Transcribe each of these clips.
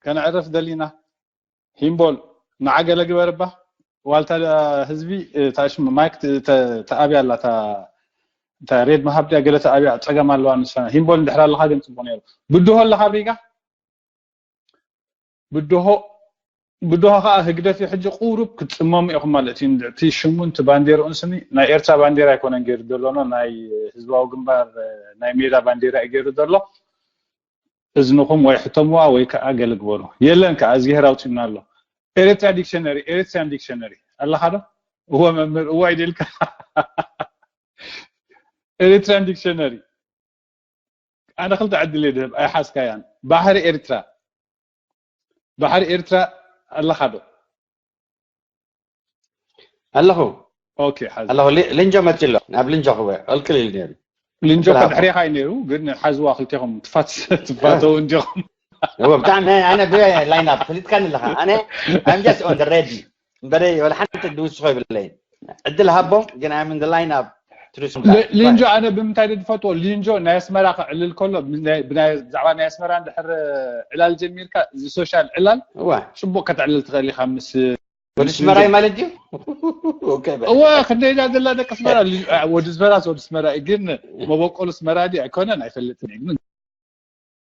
ከነዕርፍ ደሊና። ሂምቦል ንዓ ገለ ግበር እባ። ዋልታ ህዝቢ፣ እታ ሽም ማይክ ተ-፣ ተ-፣ ተኣብያ ኣላ፣ እታ፣ እታ ሬድ መሃብድያ ገለ ተኣብያ ጸገም ኣለዋ ንሳ። ሂምቦል እንድሕር ኣለኻ ግን ጽቡቕ ነይሩ። ብድሆ ኣለኻ ኣብ ሪጋ? ብድሆ፣ ብድሆ ከኣ ህግደፍ እዩ። ሕጂ ቁሩብ ክትጽመሙ ኢኹም ማለት እዩ። እቲ ሽሙን እቲ ባንዴርኡን ስኒ ናይ ኤርትራ ባንዴራ ኣይኮነን ገይሩ ዘሎ፣ ኖ፣ ናይ ህዝባዊ ግንባር ናይ ሜዳ ባንዴራ እዩ ገይሩ ዘሎ። እዝንኹም ወይ ሕተምዋ ወይ ከኣ ገለ ግበሩ። የለን ከኣ እዝግሄር ኣውጺኡና ኣሎ። ኤርትራ ዲክሸነሪ፣ ኤርትራን ዲክሸነሪ ኣለኻ ዶ? እወ መምህር፣ እወ ኣይደልካ። ኤርትራን ዲክሸነሪ። ኣነ ክልተ ዕድል እየ ድህብ፣ ኣይሓዝካያን። ባሕሪ ኤርትራ፣ ባሕሪ ኤርትራ ኣለኻ ዶ? ኣለኹ። ኦኬ፣ ሓዚ ኣለኹ። ሊ-፣ ሊንጆ መጺ ኣሎ። ናብ ሊንጆ ክበ ዕልቅል ኢሉ ነይሩ። ሊንጆ እኮ ብራቮ። ድሕሬኻ እዩ ነይሩ፣ ግን ሓዝዋ ክልቴኹም ትፋት-፣ ትፋተው እንዲኹም። እወ፣ ብጣዕሚ ኣነ ብላይን ኣፕ ፈሊጥካኒ ኣለኻ። ኣነ I'm just on the ready። እምበረ ወላ ሓንቲ ድውስኾ ይብለይን። ዕድል ሃቦም፣ ግን I'm in the line up to do some ሊ-፣ ሊንጆ ኣነ ብምንታይ ዶ ዝፈትዎ? ሊንጆ ናይ ኣስመራ ክዕልል ከሎ፣ ብናይ፣ ብናይ፣ ብዛዕባ ናይ ኣስመራ እንድሕር ዕላል ጀሚርካ፣ እዚ ሶሻል ዕላል እወ። ጽቡቕ ከተዕልል ትኽእል ኢኻ ምስ ወዲ ኣስመራ እዩ ማለት ድዩ? ኦኬ፣ በል። እወ፣ ክንደይ እያ ዘላ ደቂ ኣስመራ? ሊ-፣ አ፣ ወዲ ኣስመራ፣ ወዲ ኣስመራ እዩ፣ ግን መበቆሉ ኣስመራ ድዩ ኣይኮነን ኣይፈልጥን እየ። ግን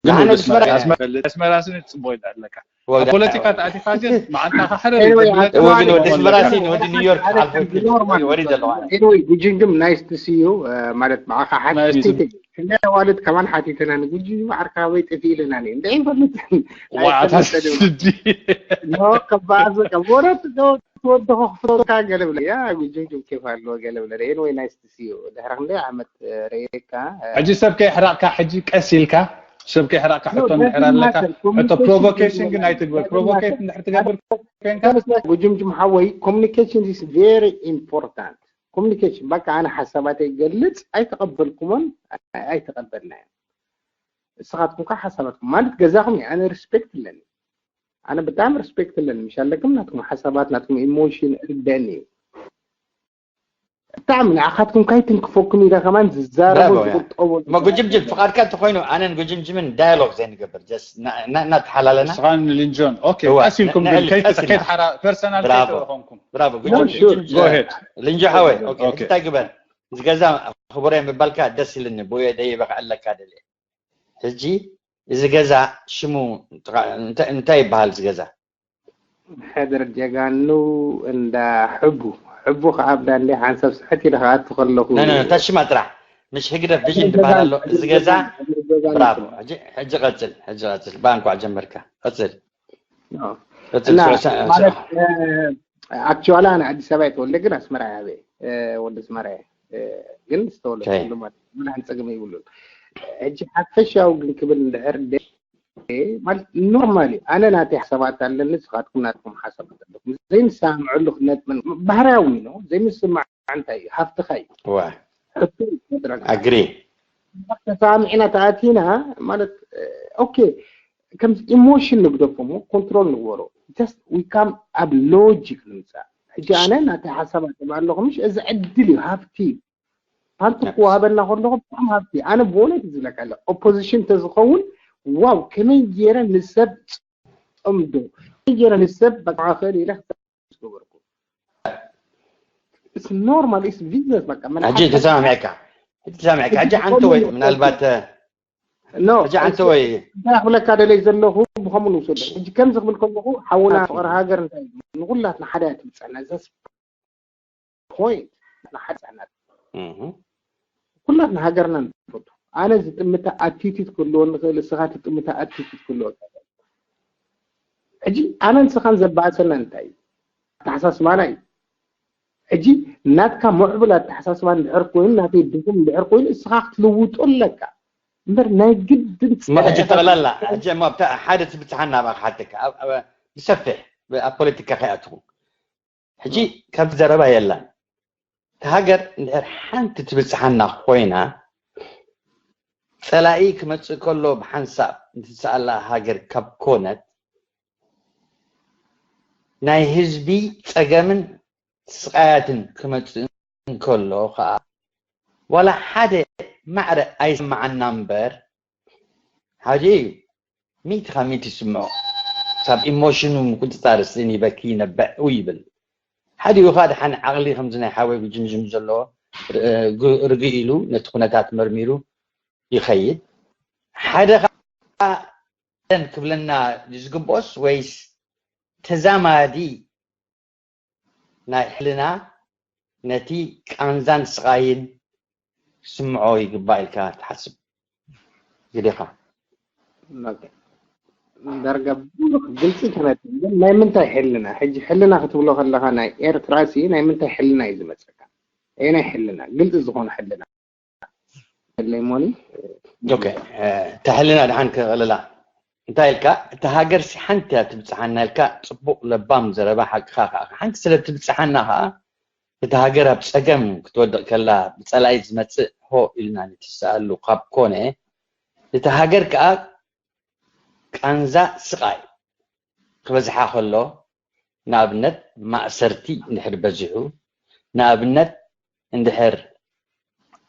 ንዓና ወዲ ኣስመራ ኣስመራ እያ። ኣስመራ፣ ኣስመራ ስኒ ጽቡቕ ይላል ኣለካ። ወዲ ኣብ ፖለቲካ ተኣቲኻ ግን መዓንጣኻ ሕረር Anyway፣ ይብል። ኣስመራ እወ፣ ግን ወዲ ኣስመራ ኣለካ። ሲ ንወዲ ኒውዮርክ ሓልፎ ይብል። ኖርማል። ወዲ ዘለዋ። Anyway፣ ጉጅንግም፣ nice to see you፣ እ፣ ማለት ብዓኻ ሓንቲ Nice to ክንደይ ኣዋልድ ከማን ሓቲትና ንጉጅንግም ዓርካ ኣበይ ጠፊኡ ኢልና ኒ። እንደ ይፈልጥ። ዋዕታ ኣይፈልጥን። ስዲ። ኖ፣ ከባዝ፣ ከቦረት፣ ዶ፣ ትወድኾ ክፍቶካ ገለ ብለ። ያ፣ ጉጅንግም ኬፍ ኣለዎ ገለ ብለ። Anyway፣ nice to see you። ድሕሪ ክንደይ ዓመት፣ እ፣ ርኤካ፣ እ፣ ሕጂ ሰብ ከይሕራቕካ፣ ሕጂ ቀስ ኢልካ፣ ሰብ ከይሕራቕካ No, ሕቶ እንድሕር doesn't ኣለካ፣ matter. ሕቶ Communication ፕሮቮኬሽን ግን doesn't ኣይትግበር። matter. ፕሮቮኬት እንድሕር ትገብር ኮንካ ጉጅምጅም ሓወይ፣ communication is very important. Communication፣ በቃ ኣነ ሓሳባተይ ይገልጽ፣ ኣይተቐበልኩሞን፣ ኣይ-፣ ኣይተቐበልናዮን። ንስኻትኩም ከ ሓሳባትኩም፣ ማለት ገዛኹም እዩ፣ ኣነ ሪስፔክት ኣለኒ። ኣነ ብጣዕሚ ሪስፔክት ኣለኒ፣ ምሽ ኣለኩም፣ ናትኩም ሓሳባት፣ ናትኩም ኢሞሽን እርደኒ እዩ። ብጣዕሚ ንዓኻትኩም ካይትንክፈኩም ኢለ ከማን ዝዛረቦ ብራቮ፣ ያ። ዝቁጠቦ እሞ ጉጅምጅም ፍቓድካ እንተኾይኑ ኣነን ጉጅምጅምን ዳያሎግ ዘይንገብር፣ ጀስት እና-፣ እና-፣ እናተሓላለና። ንስኻን ሊንጆን። ኦኬ፣ እዋ፣ ቀስ ኢልኩም ን-፣ ግን ንዕሊ፣ ከይት-፣ ቀስ ኢልና። ከይትሓራ-፣ ፐርሰናል ብራቮ፣ ከይተረኸምኩም። ብራቮ፣ No, ጉጅምጅም፣ sure, ጉጅምጅ፣ go ahead። ሊንጆ ሓወይ፣ ኦኬ፣ ኦኬ። እንታይ ግበር? ዝገዛ ክቡረይ ምባልካ ደስ ኢልኒ፣ ብየ ደይበ ክዕለካ ደልየ። ሕጂ እዚ ገዛ ሽሙ ጥቓ-፣ እንታ-፣ እንታይ ይበሃል እዚ ገዛ? ሕድር ጀጋኑ እንዳ ሕቡ። ሕቡ ከኣ ብዳንዴ ሓንሳብ ስሕት ኢለ ክኣቱ ከለኹ። ነ፣ ነ፣ ነ፣ እታ ሽማ ጥራሕ። ምሽ ህግደፍ ቪዥን ትበሃል ኣሎ። እዚ ገዛ፣ ሕድር ጀጋኑ፣ ሕድር ጀጋኑ ብራቮ። ይበሃል። ሕጂ፣ ሕጂ ቀጽል፣ ሕጂ ቀጽል። ብኣ እንኳዕ ጀመርካ። ቀጽል። ኖ። ቀጽል፣ እና ስዑ-፣ ስዑ-፣ ማለት፣ ስዑ-፣ እ፣ ኣክቹዋሊ ኣነ ኣዲስ ኣበባ እየ ተወልደ፣ ግን ኣስመራ እየ ዓብየ። እ፣ ወዲ ኣስመራ እየ። እ፣ ግን ዝተወለድኩሉ ኦኬ። ማለት ምንም ጸገም የብሉን። ሕጂ ሓፈሻዊ ግን ክብል እንድሕር ደ-፣ ማለት ኖርማል እዩ። ኣነ ናተይ ሓሳባት ኣለኒ፣ ንስኻትኩም ናትኩም ሓሳባት ኣለኩም። ዘይንሰማምዐሉ ክነጥምን ባህርያዊ ነው። ዘይምስማዕ እንታይ እዩ? ሃፍትኻ እዩ። ዋ። ሕቶ እዩ ዝፈጥረልካ። ኣግሪ። ተሰማሚዕና ተኣቲና ማለት፣ ኦኬ፣ ከምዚ ኢሞሽን ንግደፎ እሞ ኮንትሮል ንግበሮ። Just we come ኣብ ሎጂክ ንምጻእ። ሕጂ ኣነ ናተይ ሓሳብ ኣቅርብ ኣለኹ፣ ምሽ እዚ ዕድል እዩ፣ ሃፍቲ እዩ። ፓንት ክወሃበና ከለኹ ብጣዕሚ ሃፍቲ እዩ። ኣነ ብእውነት እዩ ዝብለካ ኣለ ኦፖዚሽን ተዝኸውን፣ ዋው፣ ከመይ ገይረ ንሰብ ጽምዶ፣ ከመይ ገይረ ንሰብ በቃ ክእል ኢለ ክገበርኩ። It's normal, it's business በቃ። ሕጂ ተሰማሚዕካ፣ ሕጂ ተሰማሚዕካ። ሕጂ ሓንቲ ወይ ምናልባት፣ ኖ፣ ሕጂ ሓንቲ ወይ እንታይ ክብለካ ደለይ ዘለኹ፣ ብኸምኡ ንውሰዶ። ሕጂ ከምዚ ክብል ከለኹ፣ ሓውና ኣዎ። ፍቕሪ ሃገር እንታይ እዩ? ንኹላትና ሓደ እያ ትብጸና። እዛስ ፖይንት፣ ንሓደ ህጻናት። እህ። ኩላትና ሃገርና ንፈቱ። ኣነ ዝጥምታ ኣቲቲድ ክህልወኒ ይኽእል፣ እስኻ ትጥምታ ኣቲቲድ ክህልወካ ይኽእል። ሕጂ ኣነ ንስኻን ዘባእሰና እንታይ እዩ? ኣተሓሳስባና እዩ። ሕጂ ናትካ ምዕቡል ኣተሓሳስባ እንድሕር ኮይኑ፣ ናተይ ድኹም እንድሕር ኮይኑ፣ እስኻ ክትልውጦ ኣለካ። እምበር ናይ ግድን እሞ ሕጂ ጸላኢኻ ጠቕላላ፣ ሕጂ እሞ ኣብታ ሓደ ትብጽሓና እባ ክሓተካ፣ ኣብ፣ ኣብ፣ ብሰፊሕ፣ ኣብ ፖለቲካ ከይኣትኹ። ሕጂ እ። ካብቲ ዘረባ የላን። እታ ሃገር እንድሕር ሓንቲ ትብጽሓና ኮይና፣ ጸላኢ ክመጽእ ከሎ ብሓንሳብ እትስኣላ ሃገር ካብ ኮነት፣ ናይ ህዝቢ ጸገምን ስቓያትን ክመጽእ እንከሎ ኸኣ፣ ዋላ ሓደ ማዕረ ኣይስምዓና እምበር፣ ሓደ እዩ። ሚእቲ ካብ ሚእቲ ይስምዖ። ክሳብ ኢሞሽኑ ምቁፅፃር ስኒ በኪ ይነብዕ ይብል። ሓዲኡ ከዓ ደሓን ዓቕሊ ከምዚ ናይ ሓወይ ጉጅምጅም ዘለዎ ር- ግ- ርግእ ኢሉ ነቲ ኩነታት መርሚሩ ይኸይድ። ሓደ ከዓ ደን ክብለና ዝግብኦስ ወይስ ተዛማዲ ናይ ሕልና ነቲ ቃንዛን ስቓይን ክስምዖ ይግባእ ኢልካ ትሓስብ ግዲኻ? ዳርጋ ብዙሕ ግልፂ ተነትን ግን ናይ ምንታይ ሕልና ሕጂ ሕልና ክትብሎ ከለካ ናይ ኤርትራ ሲ ናይ ምንታይ ሕልና እዩ ዝመፀካ? ናይ ሕልና ግልፂ ዝኮነ ሕልና ለይ ሞኒ ኦኬ፣ እታ ሕልና ድሓን ክቕልላ እንታይ ኢልካ? እታ ሃገር ሲ ሓንቲ እያ ትብፅሓና ኢልካ ፅቡቕ ለባም ዘረባ ሓቅኻ ከዓ ሓንቲ ስለ ትብፅሓና ከዓ እታ ሃገር ኣብ ፀገም ክትወድቕ ከላ ብፀላኢ ዝመፅእ ሆ ኢልና ንትስኣሉ ካብ ኮነ እታ ሃገር ከዓ ቃንዛ ስቓይ ክበዝሓ ከሎ ንኣብነት ማእሰርቲ እንድሕር በዚሑ ንኣብነት እንድሕር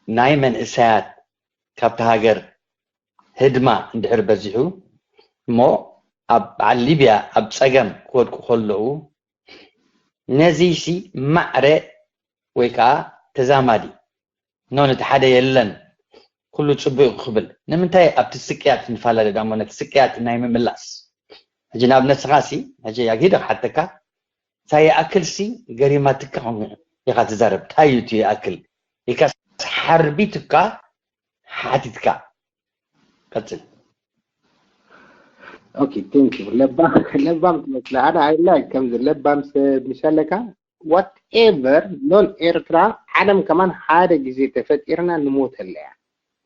ናይ መንእሰያት ካብቲ ሃገር ህድማ እንድሕር በዚሑ እሞ ኣብ በዓል ሊብያ ኣብ ፀገም ክወድቁ ከለዉ ነዚሲ ማዕረ ወይ ከዓ ተዛማዲ ኖ ነቲ ሓደ የለን ኩሉ ፅቡቅ ክብል ንምንታይ ኣብቲ ስቅያት ንፈላለ ዳሞ ነቲ ስቅያት ናይ ምምላስ ሕጂ ናብ ነስኻ ሲ ሕጂ ኣግሂደ ክሓተካ እንታይ ይኣክል ሲ ገሪማትካ ኢኻ ትዛረብ እንታይ እዩ እቲ ይኣክል ኢልካ ሓርቢትካ ሓቲትካ ቀፅል okay thank you ለባም ለባም ትመስል ኣነ I like ከምዚ ለባም ሰብ ምሻለካ whatever non ኤርትራ ዓለም ከማን ሓደ ግዜ ተፈጢርና ንሞተላ እያ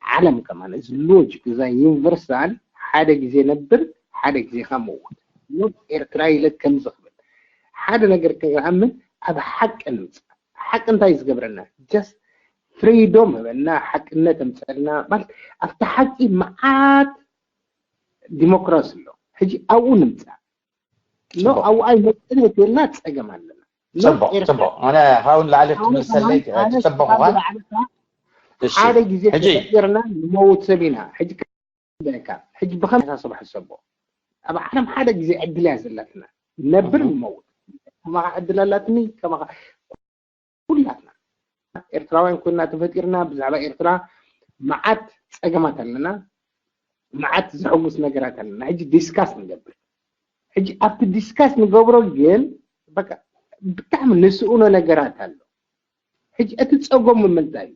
ዓለም ከማን እዚ logic እዛ universal ሓደ ግዜ ነብር ሓደ ግዜ ካ መውት non ኤርትራ ኢለ ከምዚ ክብል ሓደ ነገር ከኣምን ኣብ ሓቂ ንምፃእ ሓቂ እንታይ ዝገብረና just freedom ህበና ሓቅነት ኣምፀልና ማለት ኣብቲ ሓቂ መዓት ዲሞክራሲ ኣሎ ሕጂ ኣብኡ ንምፃእ ኖ ኣብኡ ኣይመፅን የትልና ፀገም ኣለና ፅቡቅ ፅቡቅ ኣነ ካብኡ ንላዕሊ ክትምልሰለይ ትፀበኹኻ ሓደ ግዜ ተፈጢርና ንመውት ሰብ ኢና ሕጂ ሕጂ ብከም ኣሳሰብ ሕሰቦ ኣብ ዓለም ሓደ ግዜ ዕድል እያ ዘላትና ነብር ንመውት ከማኻ ዕድል ኣላትኒ ከማኻ ኩላትና ኤርትራውያን ኮይና ተፈጢርና ብዛዕባ ኤርትራ መዓት ፀገማት ኣለና መዓት ዘሐጉስ ነገራት ኣለና ሕጂ discuss ንገብር ሕጂ ኣብቲ discuss ንገብሮ ግን በቃ ብጣዕሚ ንስኡኖ ነገራት ኣሎ ሕጂ እቲ ፀገሙ ምንታይ እዩ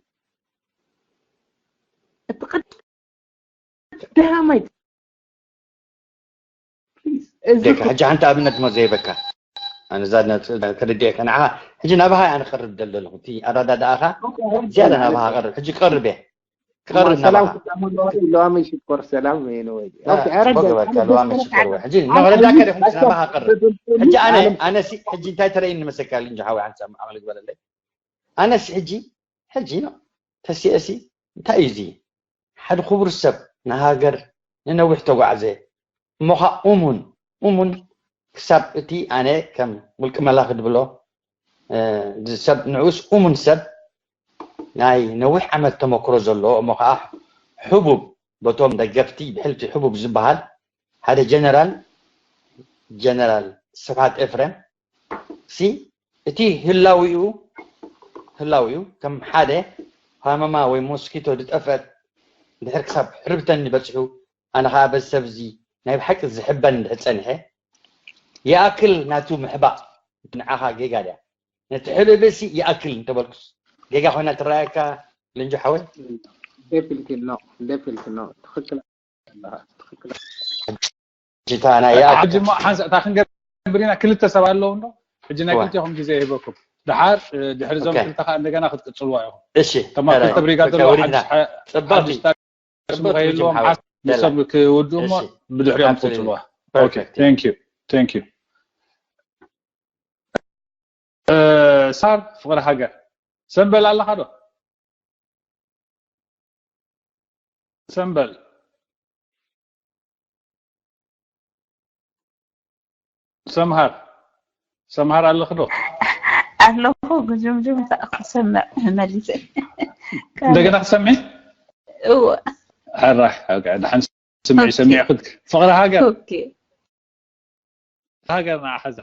እቲ ቀዳማይ ሕጂ ሓንቲ ኣብነት ሞ ዘይበካ ኣነዛ ተረዲኤካ ንዓ ሕጂ ናባሃ ኣነ ክቀርብ ደለኹ እቲ ኣረዳድኣኻ ዝያዳ ናባሃ ቀርብ ሕጂ ክቀርብ እየ ክቀርብ ናባሃ ለዋመ ሽኮር ሰላም ወይ ጽቡቅ ገበርካ ለዋመ ሽኮር ወይ ሕጂ ንረዳእካ ዲኹም ናባሃ ቀርብ ሕጂ ኣነ ኣነ ሕጂ እንታይ ተረእይኒ መሰካ ልንጂ ሓዊ ሓንሳብ ማዕቕሊ ግበረለይ ኣነስ ሕጂ ሕጂ ነው ተሲኤሲ እንታይ እዩ እዚ ሓደ ክቡር ሰብ ንሃገር ንነዊሕ ተጓዕዘ እሞ ኸዓ እሙን እሙን ክሳብ እቲ ኣነ ከም ውልቂ መላኺ ድብሎ ሰብ ንዑስ እሙን ሰብ ናይ ነዊሕ ዓመት ተመክሮ ዘለዎ እሞ ኸዓ ሕቡብ በቶም ደገፍቲ ብሕልፊ ሕቡብ ዝበሃል ሓደ ጀነራል ጀነራል ስብሓት ኤፍረም ሲ እቲ ህላዊኡ ህላዊኡ ከም ሓደ ሃመማ ወይ ሞስኪቶ ዝጠፍአት እንድሕር ክሳብ ሕርብተኒ በፂሑ ኣነ ከዓ በዚ ሰብ እዚ ናይ ብሓቂ ዝሕበን እንድሕር ፀኒሐ ይኣክል ናቱ ምሕባእ ንዓኻ ጌጋ ድያ ነቲ ሕብእብእሲ ይኣክል እንተበልኩስ ጌጋ ኮይና ትረኣየካ ልንጆ ሓወይ definitely no definitely no ትኽክል ኣለኻ ትኽክል ጅታ ናይ ይኣክል ሕጂ እሞ ሓንሳ እታ ክንገብር ኢና ክልተ ሰብ ኣለዉ እንዶ ሕጂ ናይ ክልቴኹም ግዜ ይህበኩም ድሓር ድሕሪ እዞም ክልተ ከዓ እንደገና ክትቅፅልዋ ኢኹም እሺ ተማክልተ ብሪጋደሎ ሓድሽ ጽብቕቲ ሓድሽ ታሪኽ ስሙ ከየለዎም ሓስ ንሶም ክውድኡ እሞ ብድሕሪኦም ትቅፅልዋ okay thank you thank you ሳር ፍቕሪ ሃገር ሰንበል ኣለኻ ዶ ሰንበል ሰምሃር ሰምሃር ኣለኺ ዶ ኣለኹ ግዝምዝም ክሰምዕ መሊሰ እንደገና ክሰምዒ እወ ሕራይ ደሓን ስምዒ ሰሚዕኺ ፍቕሪ ሃገር ሃገርና ኣሕዛ።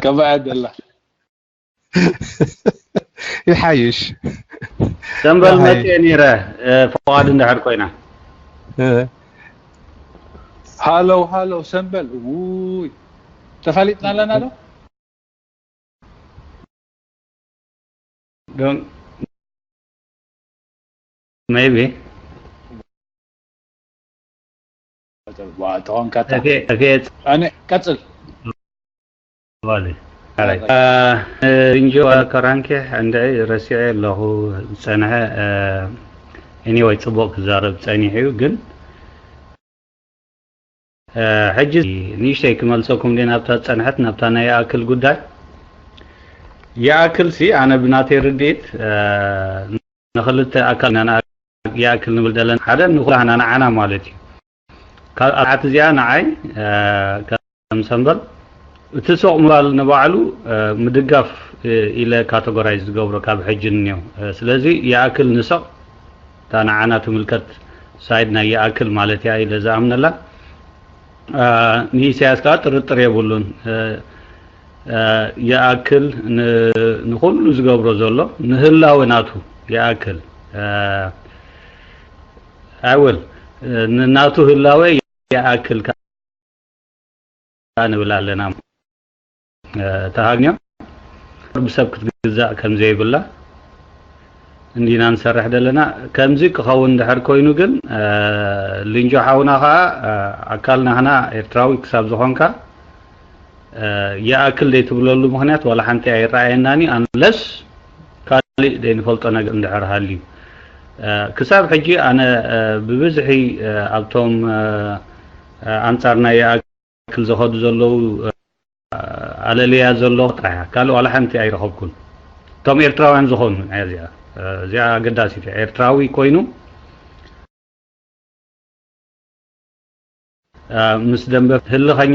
ከማያ ደላ። ይሓይሽ። ሰንበል ይሓይሽ። መፅየ ነይረ፣ እ፣ ፍቓድ እንድሕር ኮይና። እ። ሃሎ፣ ሃሎ፣ ሰንበል። ውይ፣ ተፋሊጥና ኣለና ዶ? ዶን-፣ maybe። ተኾንካ እታ። እፌ-፣ እፌ-፣ ኣነ፣ ቀጽል። ባሊ። ኣራይ። እ፣ ሪንጆ ከራንኬ እንድዒ ረሲዐ ኣለኹ ዝጸንሐ፣ እ፣ anyway፣ ጽቡቕ ክዛረብ ጸኒሑ እዩ፣ ግን፣ እ፣ ሕጂ ንእሽተይ ክመልሰኩም ድየ ናብታ ዝጸንሐት፣ ናብታ ናይ ይኣክል ጉዳይ። ይኣክል ሲ ኣነ ብናተይ ርድኢት፣ እ፣ ንኽልተ ኣካል ኢና ንኣ-፣ ይኣክል ንብል ዘለና። ሓደ ንኹላህና ንዓና ማለት እዩ። ካብ ኣብዓት እዚኣ ንዓይ፣ እ፣ ከም ሰንበል እቲ ሱቕ ምባል ንባዕሉ፣ እ፣ ምድጋፍ፣ እ፣ ኢለ ካተጎራይዝ ዝገብሮ ካብ ሕጂ ንዮ። እ፣ ስለዚ ይኣክል ንስቕ እታ ንዓና ትምልከት ሳይድ ናይ ይኣክል ማለት እያ ኢለ ዝኣምነላ። እ፣ ንኢሳያስ ከዓ ጥርጥር የብሉን። እ፣ እ፣ ይኣክል ን-፣ ንኹሉ ዝገብሮ ዘሎ ንህላወ ናቱ ይኣክል። እ፣ I will፣ እ፣ ንናቱ ህላወ ይኣክል ከዓ ንብል ኣለና። እ፣ ተሃግንዮ ብሰብ ክትግዛእ ከም ዘይብላ እንዲና ንሰርሕ ዘለና። ከምዚ ክኸውን እንድሕር ኮይኑ ግን፣ እ፣ ሊንጆ ሓውና ከዓ፣ እ፣ ኣካል ናህና ኤርትራዊ ክሳብ ዝኾንካ፣ እ፣ ይኣክል ዘይትብለሉ ምኽንያት ዋላ ሓንቲ ኣይረኣየናን እዩ፣ unless ካሊእ ዘይንፈልጦ ነገር እንድሕር ሃልዩ። እ፣ ክሳብ ሕጂ ኣነ፣ እ፣ ብብዝሒ፣ እ፣ ኣብቶም፣ እ፣ እ፣ ኣንጻር ናይ ይኣክል ዝኸዱ ዘለዉ፣ እ፣ ኣለልያ ዘሎ ጥራሕ እያ። ካልእ ዋላ ሓንቲ ኣይረኸብኩን። እቶም ኤርትራውያን ዝኾኑ እያ እዚኣ፣ እ፣ እዚኣ ኣገዳሲት እያ። ኤርትራዊ ኮይኑ፣ እ፣ ምስ ደንበ ህልኸኛ፣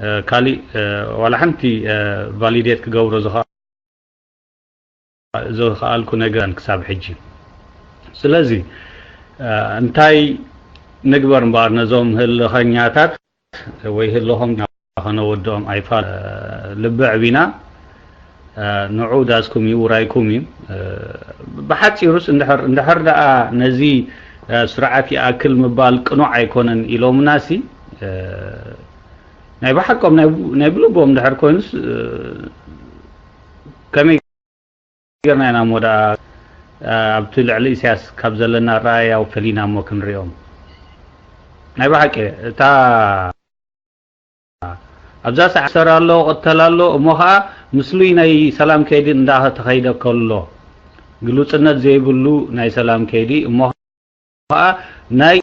እ፣ ካሊእ፣ እ፣ ዋላ ሓንቲ፣ እ፣ ቫሊዴት ክገብሮ ዝኸ-፣ ዝኸኣልኩ ነገር ክሳብ ሕጂ። ስለዚ፣ እ፣ እንታይ ንግበር እምበኣር ነዞም ህልኸኛታት ወይ ህልኾም ከነወድኦም ኣይፋል፣ እ፣ ልቢ ኣዕቢና፣ እ፣ ንዑ ዳስኩም እዩ ውራይኩም እዩ። እ፣ ብሓጺሩስ እንድሕር፣ እንድሕር ደኣ ነዚ፣ እ፣ ስርዓት ይኣክል ምባል ቅኑዕ ኣይኮነን ኢሎምናሲ፣ እ፣ ናይ ብሓቆም ናይ፣ ናይ ብልቦም እንድሕር ኮይኑስ፣ እ፣ ከመይ ጌርና ኢና እሞ ደኣ፣ እ፣ ኣብቲ ልዕሊ ኢሳያስ ካብ ዘለና ኣረኣእያ ፈሊና እሞ ክንሪኦም? ናይ ብሓቂ እታ ኣብዛ ሰዓት ሰር ኣሎ፣ ቅተል ኣሎ፣ እሞ ኸዓ ምስሉይ ናይ ሰላም ከይዲ እንዳተኸይደ ከሎ፣ ግሉጽነት ዘይብሉ ናይ ሰላም ከይዲ፣ እሞ ኸዓ ናይ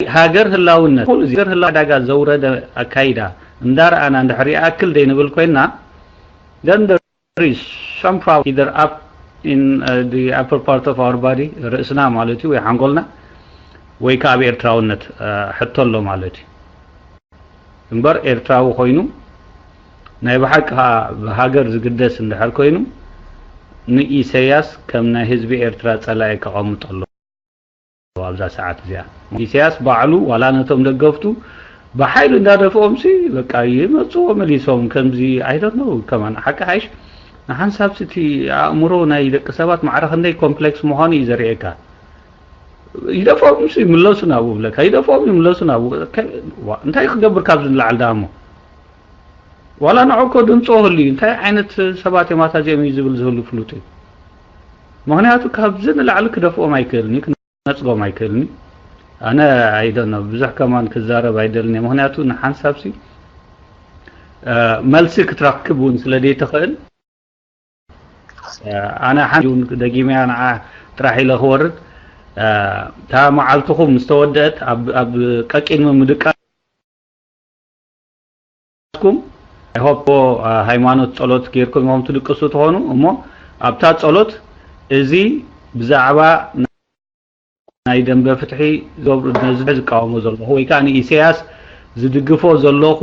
ሃገር ህላውነት፣ ኩሉ ሃገር ህላው ዕዳጋ ዘውረደ ኣካይዳ እንዳረኣና እንድሕር ይኣክል ዘይንብል ኮይንና፣ then there is some power either up in, uh, the upper part of our body፣ ርእስና ማለት እዩ፣ ወይ ሓንጎልና፣ ወይ ከዓ ኣብ ኤርትራውነት፣ እ፣ ሕቶ ኣሎ ማለት እዩ። እምበር ኤርትራዊ ኮይኑ ናይ ብሓቂ ከዓ ብሃገር ዝግደስ እንድሕር ኮይኑ ንኢሰያስ ከም ናይ ህዝቢ ኤርትራ ጸላኢ ከቐምጦ ኣለዎ ኣብዛ ሰዓት እዚኣ። ኢሰያስ ባዕሉ ዋላ ነቶም ደገፍቱ ብሓይሊ እንዳደፍኦም ሲ በቃ ይመጽዎ መሊሶም ከምዚ I don't know ከማን ሓቂ ሓይሽ ንሓንሳብ ሲ እቲ ኣእምሮ ናይ ደቂ ሰባት ማዕረ ክንደይ ኮምፕሌክስ ምዃኑ እዩ ዘርእየካ። ይደፍኦም ሲ ይምለሱ ናብኡ ብለካ ይደፍኦም ይምለሱ ናብኡ ከ-፣ ዋ-፣ እንታይ ክገብር ካብዚ ንላዕሊ ደኣ እሞ ዋላ ንዑ እኮ ድምፆ ህሉ እዩ። እንታይ ዓይነት ሰባት እዮም ኣታ እዚኦም እዩ ዝብል ዝህሉ ፍሉጥ እዩ። ምኽንያቱ ካብዚ ንላዕሊ ክደፍኦም ኣይክእልን እዩ፣ ክነፅጎም ኣይክእልን እዩ። ኣነ I don't know ብዙሕ ከማን ክዛረብ ኣይደልን እየ። ምኽንያቱ ንሓንሳብ ሲ፣ እ፣ መልሲ ክትረክብ እውን ስለ ዘይትኽእል፣ እ፣ ኣነ ሓንቲ እውን ደጊመያ ንዓ ጥራሕ ኢለ ክወርድ፣ እ፣ እታ መዓልትኹም ምስ ተወደአት ኣብ፣ ኣብ ቀቂድሚ ምድቃስኩም፣ I hope፣ እ፣ ሃይማኖት ጸሎት ጌርኩም ኢኹም ትድቅሱ ትኾኑ፣ እሞ ኣብታ ጸሎት እዚ ብዛዕባ ናይ ደንበ ፍትሒ ዝገብሩ ነዚ ዝቃወሞ ዘለኹ ወይ ከዓ ንኢሰያስ ዝድግፎ ዘለኹ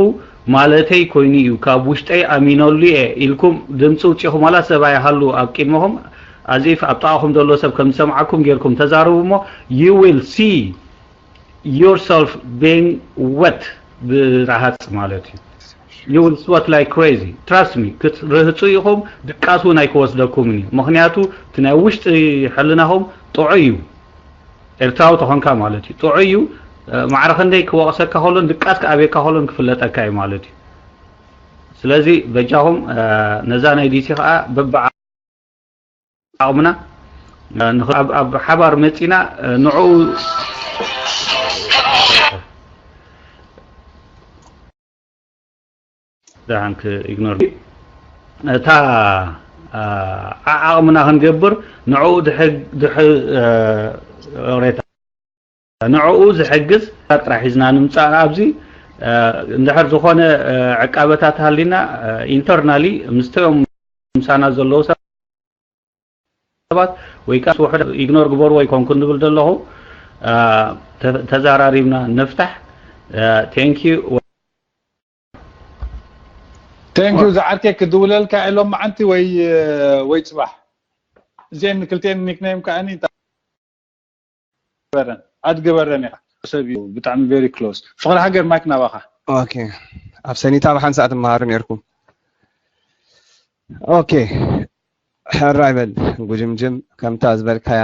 ማለተይ ኮይኑ እዩ፣ ካብ ውሽጠይ ኣሚነሉ እየ ኢልኩም ድምፂ ውፂኹም ዋላ ሰብ ኣይሃሉ ኣብ ቅድመኹም፣ as if ኣብ ጥቓኹም ዘሎ ሰብ ከም ዝሰምዓኩም ጌርኩም ተዛረቡ እሞ you will see። yourself being wet ብረሃፅ ማለት እዩ። You will sweat like crazy, trust me። ክትርህፁ ኢኹም፣ ድቃስ እውን ኣይክወስደኩምን እዩ። ምክንያቱ እቲ ናይ ውሽጢ ሕልናኹም ጥዑይ እዩ። ኤርትራዊ ተኾንካ ማለት እዩ፣ ጥዑይ እዩ። ማዕረ ክንደይ ክወቕሰካ ከሎን ድቃስ ክኣብየካ ከሎን ክፍለጠካ እዩ ማለት እዩ። ስለዚ በጃኹም ነዛ ናይ ዲሲ ከዓ በብዓቕምና ኣብ ሓባር መፂና ንዕኡ ደሓን ክኢግኖር እታ ዓዓቕምና ክንገብር ንዕኡ ድሕሬታ ንዕኡ ዝሕግዝ ጥራሕ ሒዝና ንምፃእ ኣብዚ እንድሕር ዝኾነ ዕቃበታት ሃሊና ኢንተርናሊ ምስተዮም ምሳና ዘለዉ ሰባት ወይ ከዓ ውሕድ ኢግኖር ግበሩ ወይ ኮንኩ ንብል ዘለኹ ተዛራሪብና ንፍታሕ። Thank you። Thank you። ዝዓርከይ ክድውለልካ ኢሎም መዓንቲ ወይ ወይ ፅባሕ እዚአን ክልቴን ኒክኔም ከዓኒ በረን ኣድገበረን ኢኻ ሰብ እዩ ብጣዕሚ very close። ፍቕሪ ሃገር ማይክ ናባኻ። Okay። ኣብ ሰኒታ ብሓንሳእ ትመሃሩ ነርኩም። Okay። ሕራይ በል ጉጅምጅም ከምታ ዝበልካያ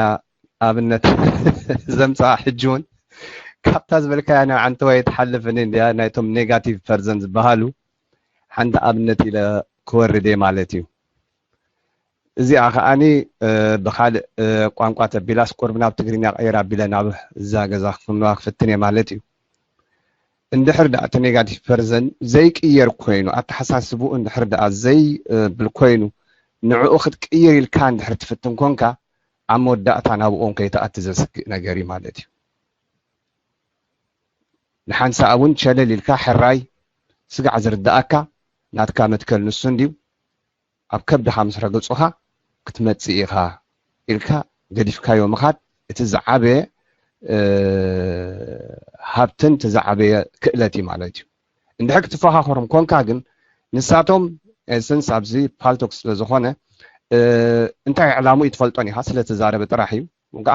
ኣብነት ዘምፅኣ ሕጂ እውን ካብታ ዝበልካያ ናይ ዓንተወይ ትሓልፍኒ እንዲያ ናይቶም negative person ዝበሃሉ ሓንቲ ኣብነት ኢለ ክወርድ እየ ማለት እዩ። እዚኣ ከዓኒ ብካልእ ቋንቋ ተቢላስ ቁርብ ናብ ትግርኛ ቀይር ኣቢለ ናብ እዛ ገዛ ክፍንዋ ክፍትን እየ ማለት እዩ። እንድሕር ደኣ እቲ negative person ዘይቅየር ኮይኑ ኣተሓሳስብኡ እንድሕር ደኣ ዘይብል ኮይኑ ንዕኡ ክትቅይር ኢልካ እንድሕር ትፍትን ኮንካ ኣብ መወዳእታ ናብኦም ከይትኣቲ ዘስግእ ነገር እዩ ማለት እዩ። ንሓንሳእ እውን ሸለል ኢልካ ሕራይ ስጋዕ ዝርድኣካ ናትካ መትከል ንሱ እንድዩ ኣብ ከብድኻ ምስ ረገጹኻ ክትመጽእ ኢኻ ኢልካ ገዲፍካዮ ምኻድ እቲ ዝዓበየ ሃብትን እቲ ዝዓበየ ክእለት እዩ ማለት እዩ። እንድሕር ክትፈኻኸሮም ኮንካ ግን ንሳቶም ስንስ ኣብዚ ፓልቶክ ስለ ዝኾነ እንታይ ዕላምኡ ትፈልጦን ኢኻ ስለ ተዛረበ ጥራሕ እዩ።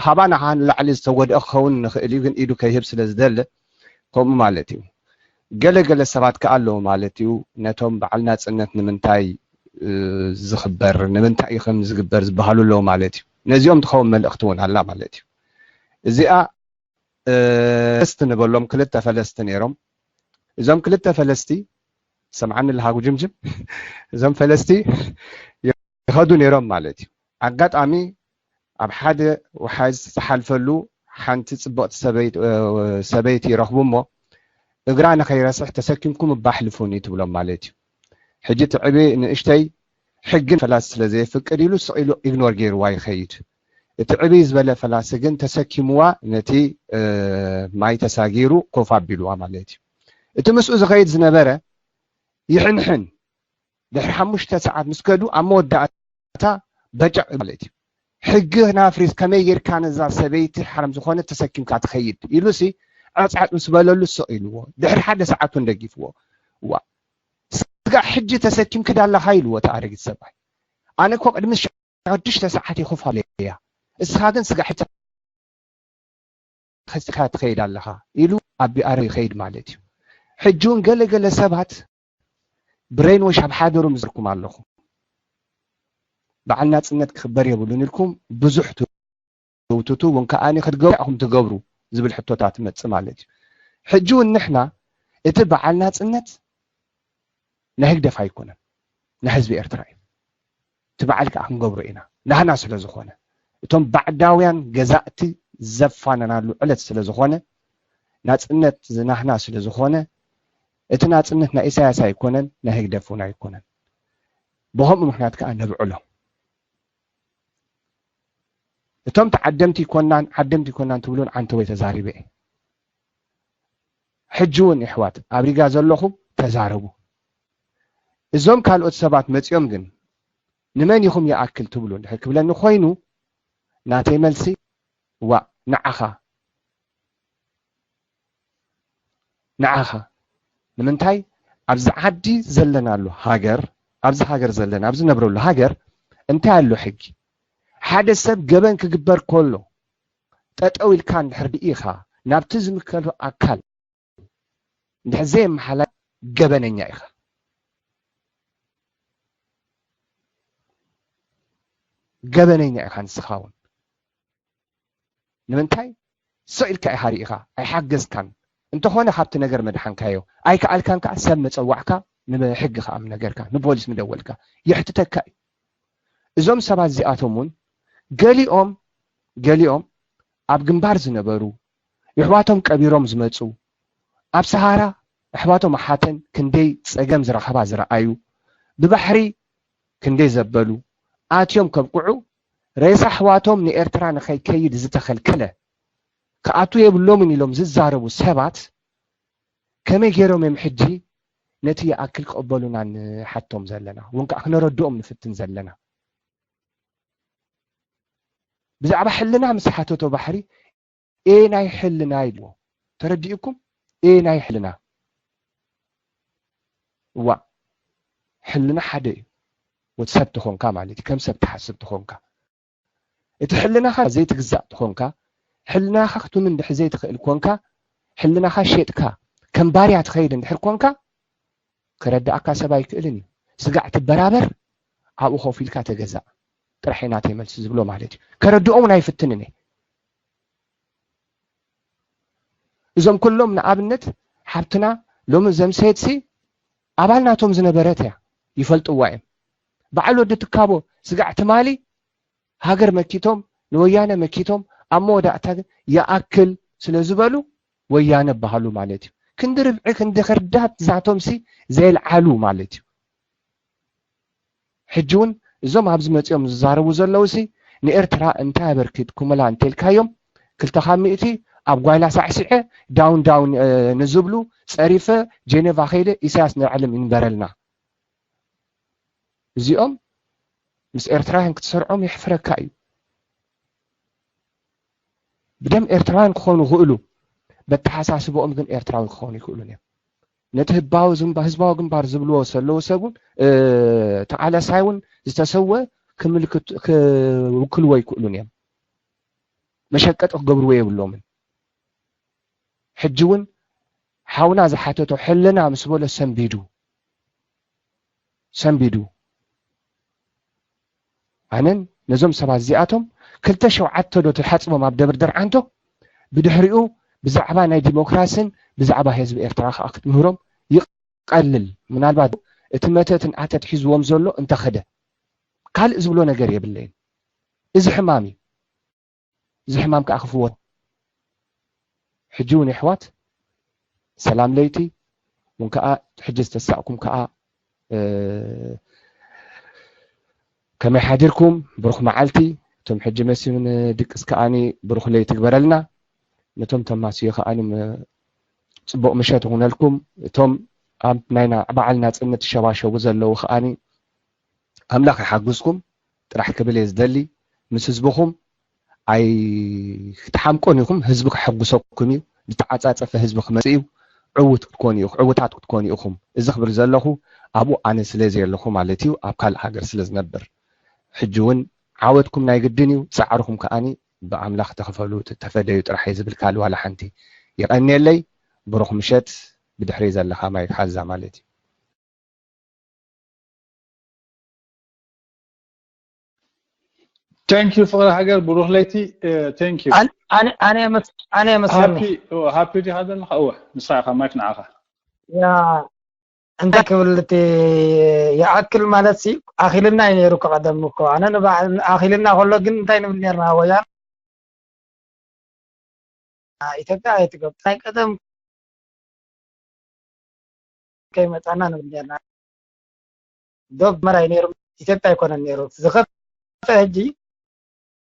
ካባና ከዓ ንላዕሊ ዝተጎድአ ክኸውን ንኽእል እዩ ግን ኢዱ ከይህብ ስለ ዝደለ ከምኡ ማለት እዩ። ገለ ገለ ሰባት ከዓ ኣለዉ ማለት እዩ ነቶም በዓል ናፅነት ንምንታይ ዝኽበር ንምንታይ ከም ዝግበር ዝበሃሉ ኣለዉ ማለት እዩ። ነዚኦም ትኸውን መልእኽቲ እውን ኣላ ማለት እዩ። እዚኣ ፈለስቲ ንበሎም ክልተ ፈለስቲ ነይሮም። እዞም ክልተ ፈለስቲ ሰምዓኒ ኣለኻ ጉጅምጅም እዞም ፈለስቲ ይኸዱ ነይሮም ማለት እዩ። ኣጋጣሚ ኣብ ሓደ ወሓዝ ዝተሓልፈሉ ሓንቲ ፅብቕቲ ሰበይቲ ይረኽቡ እሞ እግራ ንኸይረስሕ ተሰኪምኩም እባ ኣሕልፉኒ ትብሎም ማለት እዩ። ሕጂ ትዕቢ ንእሽተይ ሕግን ፈላሲ ስለ ዘየፍቅድ ኢሉ ስቕ ኢሉ ኢግኖር ገይርዋ ይኸይድ። እቲ ዕብይ ዝበለ ፈላሲ ግን ተሰኪምዋ ነቲ ማይ ተሳጊሩ ኮፍ ኣቢልዋ ማለት እዩ። እቲ ምስኡ ዝኸይድ ዝነበረ ይሕንሕን ድሕሪ ሓሙሽተ ሰዓት ምስ ከዱ ኣብ መወዳእታ በጨቕ ማለት እዩ። ሕጊ ናፍሪስ ከመይ ጌርካ ነዛ ሰበይቲ ሓረም ዝኾነ ተሰኪምካ ትኸይድ ኢሉሲ ዕፅዕፅ ምስ በለሉ ስቕ ኢልዎ ድሕሪ ሓደ ሰዓት እውን ደጊፍዎ ዋ ስጋ ሕጂ ተሰኪምኪ ዳለኻ ኢልዎ እቲ ኣረጊት ሰብኣይ ኣነ እኮ ቅድሚ ሽዱሽተ ሰዓት እየ ኮፍ ኢለያ እስኻ ግን ስጋ ሕጂ ከስካ ትኸይድ ኣለኻ ኢሉ ኣቢኣረ ይኸይድ ማለት እዩ። ሕጂ እውን ገለ ገለ ሰባት ብሬን ወሽ ኣብ ሓደሮም ዝርኩም ኣለኹ በዓል ናፅነት ክኽበር የብሉን ኢልኩም ብዙሕ ትውትቱ እውን ከዓኒ ክትገብሩ ኢኹም ትገብሩ ዝብል ሕቶታት ትመፅእ ማለት እዩ። ሕጂ እውን ንሕና እቲ በዓል ናፅነት ናይ ህግደፍ ኣይኮነን ናይ ህዝቢ ኤርትራ እዩ። እቲ በዓል ከዓ ክንገብሮ ኢና ናህና ስለ ዝኾነ እቶም ባዕዳውያን ገዛእቲ ዘፋነናሉ ዕለት ስለ ዝኾነ ናፅነት ዝናህና ስለ ዝኾነ እቲ ናፅነት ናይ ኢሳያስ ኣይኮነን ናይ ህግደፍ እውን ኣይኮነን። ብኸምኡ ምክንያት ከዓ ነብዕሎ። እቶም ተዓደምቲ ይኮናን ዓደምቲ ይኮናን ትብሉን ዓንተወይ ተዛሪበ እየ። ሕጂ እውን የሕዋት ኣብ ሪጋ ዘለኹም ተዛረቡ። እዞም ካልኦት ሰባት መፂኦም ግን ንመን ኢኹም ይኣክል ትብሉ እንድሕር ክብለኒ ኮይኑ ናተይ መልሲ ዋእ ንዓኻ ንዓኻ ንምንታይ ኣብዚ ዓዲ ዘለናሉ ሃገር ኣብዚ ሃገር ዘለና ኣብዚ ነብረሉ ሃገር እንታይ ኣሎ ሕጊ ሓደ ሰብ ገበን ክግበር ከሎ ጠጠው ኢልካ እንድሕር ድኢኻ ናብቲ ዝምልከቶ ኣካል እንድሕር ዘየመሓላ ገበነኛ ኢኻ። ገበነኛ ኢኻ ንስኻ እውን። ንምንታይ? ስቕ ኢልካ ኢኻ ርኢኻ፣ ኣይሓገዝካን። እንተኾነ ካብቲ ነገር መድሓንካዮ፣ ኣይከኣልካን ከኣ ሰብ መጸዋዕካ፣ ንሕጊ ከኣ ምነገርካ፣ ንፖሊስ ምደወልካ፣ የሕትተካ እዩ። እዞም ሰባት እዚኣቶም እውን ገሊኦም፣ ገሊኦም ኣብ ግንባር ዝነበሩ፣ የሕዋቶም ቀቢሮም ዝመጹ፣ ኣብ ሰሃራ ኣሕዋቶም ኣሓተን ክንደይ ጸገም ዝረኸባ ዝረኣዩ፣ ብባሕሪ ክንደይ ዘበሉ፣ ኣትዮም ከብቅዑ፣ ሬሳ ኣሕዋቶም ንኤርትራ ንኸይከይድ ዝተኸልከለ፣ ክኣቱ የብሎምን ኢሎም ዝዛረቡ ሰባት፣ ከመይ ገይሮም እዮም ሕጂ ነቲ ይኣክል ክቕበሉና ንሓቶም ዘለና? እውን ከኣ ክነረድኦም ንፍትን ዘለና። ብዛዕባ ሕልና ምስ ሓተቶ ባሕሪ፣ ኤ ናይ ሕልና ኢልዎ። ተረዲእኩም? ኤ ናይ ሕልና። እዋእ፣ ሕልና ሓደ እዩ። ወዲ ሰብ ተኾንካ ማለት እዩ፣ ከም ሰብ ትሓስብ ተኾንካ። እቲ ሕልናኻ ዘይትግዛእ ተኾንካ፣ ሕልናኻ ክትምን እንድሕር ዘይትኽእል ኮንካ፣ ሕልናኻ ሸጥካ፣ ከም ባርያ ትኸይድ እንድሕር ኮንካ፣ ከረድኣካ ሰብ ኣይክእልን እዩ። ስጋዕ ትበራበር፣ ኣብኡ ኮፍ ኢልካ ተገዛእ። ጥራሕ እዩ ናተይ መልሲ ዝብሎ ማለት እዩ። ከረድኦም እውን ኣይፍትንን እየ። እዞም ኩሎም ንኣብነት ሓብትና ሎሚ ዘምሰየትሲ ኣባል ናቶም ዝነበረት እያ፣ ይፈልጥዋ እዮም። በዓል ወዲ ትካቦ ስጋዕ ትማሊ ሃገር መኪቶም ንወያነ መኪቶም ኣብ መወዳእታ ግን ይኣክል ስለ ዝበሉ ወያነ በሃሉ ማለት እዩ። ክንዲ ርብዒ ክንዲ ክርዳት ዛቶምሲ ዘየልዓሉ ማለት እዩ። ሕጂ እውን እዞም ኣብዚ መፂኦም ዝዛረቡ ዘለውሲ ንኤርትራ እንታይ ኣበርኪትኩምላ እንተልካዮም ክልተ ካብ ሚእቲ ኣብ ጓይላ ሳዕሲዐ ዳውን ዳውን ንዝብሉ ፀሪፈ ጀኔቫ ከይደ ኢሳያስ ንባዕሎም ይንበረልና። እዚኦም ምስ ኤርትራውያን ክትሰርዖም የሕፍረካ እዩ። ብደም ኤርትራውያን ክኾኑ ይኽእሉ፣ በተሓሳስበኦም ግን ኤርትራዊ ክኾኑ ይኽእሉን እዮም። ነቲ ህባዊ ዝንባ- ህዝባዊ ግንባር ዝብልዎ ዘለዉ ሰብ እውን እ፣ ተቓላሳይ እውን ዝተሰወ ክምልክት ክውክልዎ ይክእሉን እዮም። መሸቀጢ ክገብርዎ የብሎምን። ሕጂ እውን ሓውና ዝሓተቶ ሕልና ምስ በሎ ሰንቢዱ ሰንቢዱ። ኣነን ነዞም ሰባት እዚኣቶም ክልተ ሸውዓተ ዶ ትሓጽቦም ኣብ ደብር ደርዓንቶ ብድሕሪኡ ብዛዕባ ናይ ዲሞክራስን ብዛዕባ ህዝቢ ኤርትራ ከዓ ክትምህሮም ይቐልል። ምናልባት እቲ መተትን ኣተት ሒዝዎም ዘሎ እንተኸደ ካልእ ዝብሎ ነገር የብለይን። እዚ ሕማም እዩ። እዚ ሕማም ከዓ ክፍወት ሕጂ እውን የሕዋት ሰላም ለይቲ እውን ከዓ ሕጂ ዝተሳእኩም ከዓ እ፣ ከመይ ሓዲርኩም ብሩኽ መዓልቲ እቶም ሕጂ መሲዩ ንድቅስ ከዓኒ ብሩኽ ለይቲ ግበረልና ነቶም ተማስዮ ከዓኒ ም- ፅቡቕ ምሸት ይኹነልኩም እቶም ኣብ ናይ ና- በዓል ናፅነት ዝሸባሸቡ ዘለዉ ከዓኒ ኣምላኽ ይሓግዝኩም ጥራሕ ክብል እየ ዝደሊ ምስ ህዝብኹም ኣይክትሓምቁን ኢኹም ህዝቢ ክሕጉሰኩም እዩ ዝተዓፃፀፈ ህዝቢ ክመፅእ እዩ ዕውት ክትኮኑ እዩ ዕውታት ክትኮኑ ኢኹም እዚ ክብል ዘለኹ ኣብኡ ኣነ ስለ ዘየለኹ ማለት እዩ ኣብ ካልእ ሃገር ስለ ዝነብር ሕጂ እውን ዓወትኩም ናይ ግድን እዩ ፃዕርኹም ከዓኒ ብኣምላኽ ተኸፈሉ ተፈደዩ ጥራሕ እየ ዝብል ካልእ ዋላ ሓንቲ የቐንየለይ ብሩኽ ምሸት ብድሕሪ ዘለኻ ማይክ ሓዛ ማለት እዩ Thank you ፍቕሪ ሃገር ብሩኽ ለይቲ thank you ኣነ ኣነ ኣነ መስ ኣነ መሰለኒ ሃፒ ሃፒ ዲኻ ዘለኻ እወ ንስኻ ኢኻ ማይክ ንዓኻ ያ እንታይ ክብል እቲ ይኣክል ማለት ሲ ኣኺልና እዩ ነይሩ እኮ ቀደም እኮ ኣነ ንባዕ- ኣኺልና ከሎ ግን እንታይ ንብል ነርና ወያን ኢትዮጵያ ኣይትገብጥ ናይ ቀደም ከይመፃና ንብል ነርና ዶብ መራይ ነይሩ ኢትዮጵያ ኣይኮነን ነይሩ ዝኸፍአ ሕጂ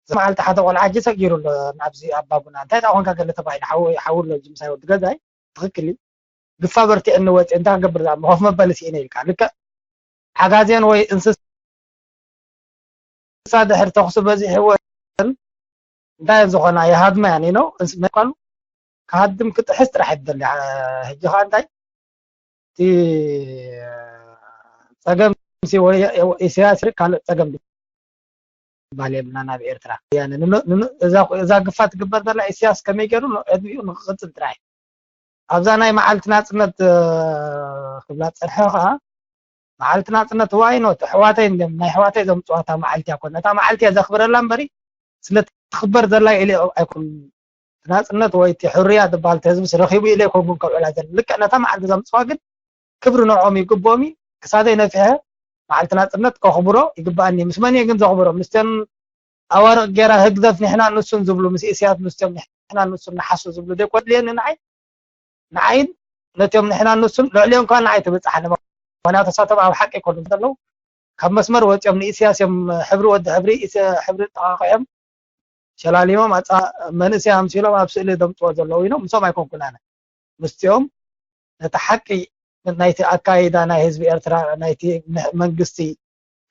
እዚ መዓልቲ ሓደ ቆልዓ ሕጂ ሰጊሩ ኣሎ ናብዚ ኣባጉና እንታይ ዳ ኮንካ ገለ ተባሂሉ ሓው ሓው ኣሎ ሕጂ ምሳይ ወዲ ገዛይ ትኽክል እዩ ግፋ በርቲዕኒ ወፂ እንታይ ክገብር ዛ ኮፍ መበሊ ስኢነ ኢልካ ልክዕ ሓጋዜን ወይ እንስሳ ድሕር ተኹሲ በዚሕወን እንታይ ዝኾና ይሃድማ እያ ኒኖ እንስ መኳኑ ክሃድም ክጥሕስ ጥራሕ ይደሊ ሕጂ ከዓ እንታይ እቲ ፀገም ሲ ወይ ኢሳያስ ካልእ ፀገም ባል የብልና ናብ ኤርትራ። ያነ ንኖ- ንኖ- እዛ እዛ ግፋ ትግበር ዘላ ኢሳያስ ከመይ ገይሩ ኖ- ዕድሚኡ ንክቕጽል ጥራይ። ኣብዛ ናይ መዓልቲ ናጽነት እ፣ ክብላ ጸንሐ ከኣ መዓልቲ ናጽነት ዋይ ኖት ኣሕዋተይ እንድም ናይ ኣሕዋተይ ዘምጽዋ እታ መዓልቲ እያ ኮን ነታ መዓልቲ እያ ዘኽብረላ እምበሪ ስለ ትኽበር ዘላ ኢለ ኣይኮን ናጽነት ወይ እቲ ሕርያ ዝበሃል እቲ ህዝቢ ረኺቡ ኢለ ኣይኮንኩን ከብዕላ ዘለ ልክዕ ነታ መዓልቲ ዘምጽዋ ግን ክብሪ ንዕኦም ይግብኦም እዩ። ክሳደይ ነፊሐ መዓልቲ ናጽነት ከኽብሮ ይግባኣኒ። ምስ መን እየ ግን ዘኽብሮ? ምስቶም ኣዋርቕ ጌራ ህግደፍ ንሕና ንሱን ዝብሉ ምስ ኢሳያስ ምስቶም ንሕና ንሱን ንሓሱ ዝብሉ ዘይኮድልየኒ ንዓይ ንዓይን ነቶም ንሕና ንሱን ልዕሊኦም ከኣ ንዓይ ትብጽሓኒ። ምኽንያቱ እሳቶም ኣብ ሓቂ ይኮኑ ዘለዉ ካብ መስመር ወጺኦም ንኢሳያስ እዮም ሕብሪ ወዲ ሕብሪ ኢሰ- ሕብሪ ጠቃቂዖም ሸላሊሞም ኣጻ መንእሰይ ኣምሲሎም ኣብ ስእሊ ዘምጽዎ ዘለዉ ኢኖም ምስኦም ኣይኮንኩን ኣነ ምስቲኦም ነቲ ሓቂ ናይቲ ኣካይዳ ናይ ህዝቢ ኤርትራ ናይቲ ምሕ- መንግስቲ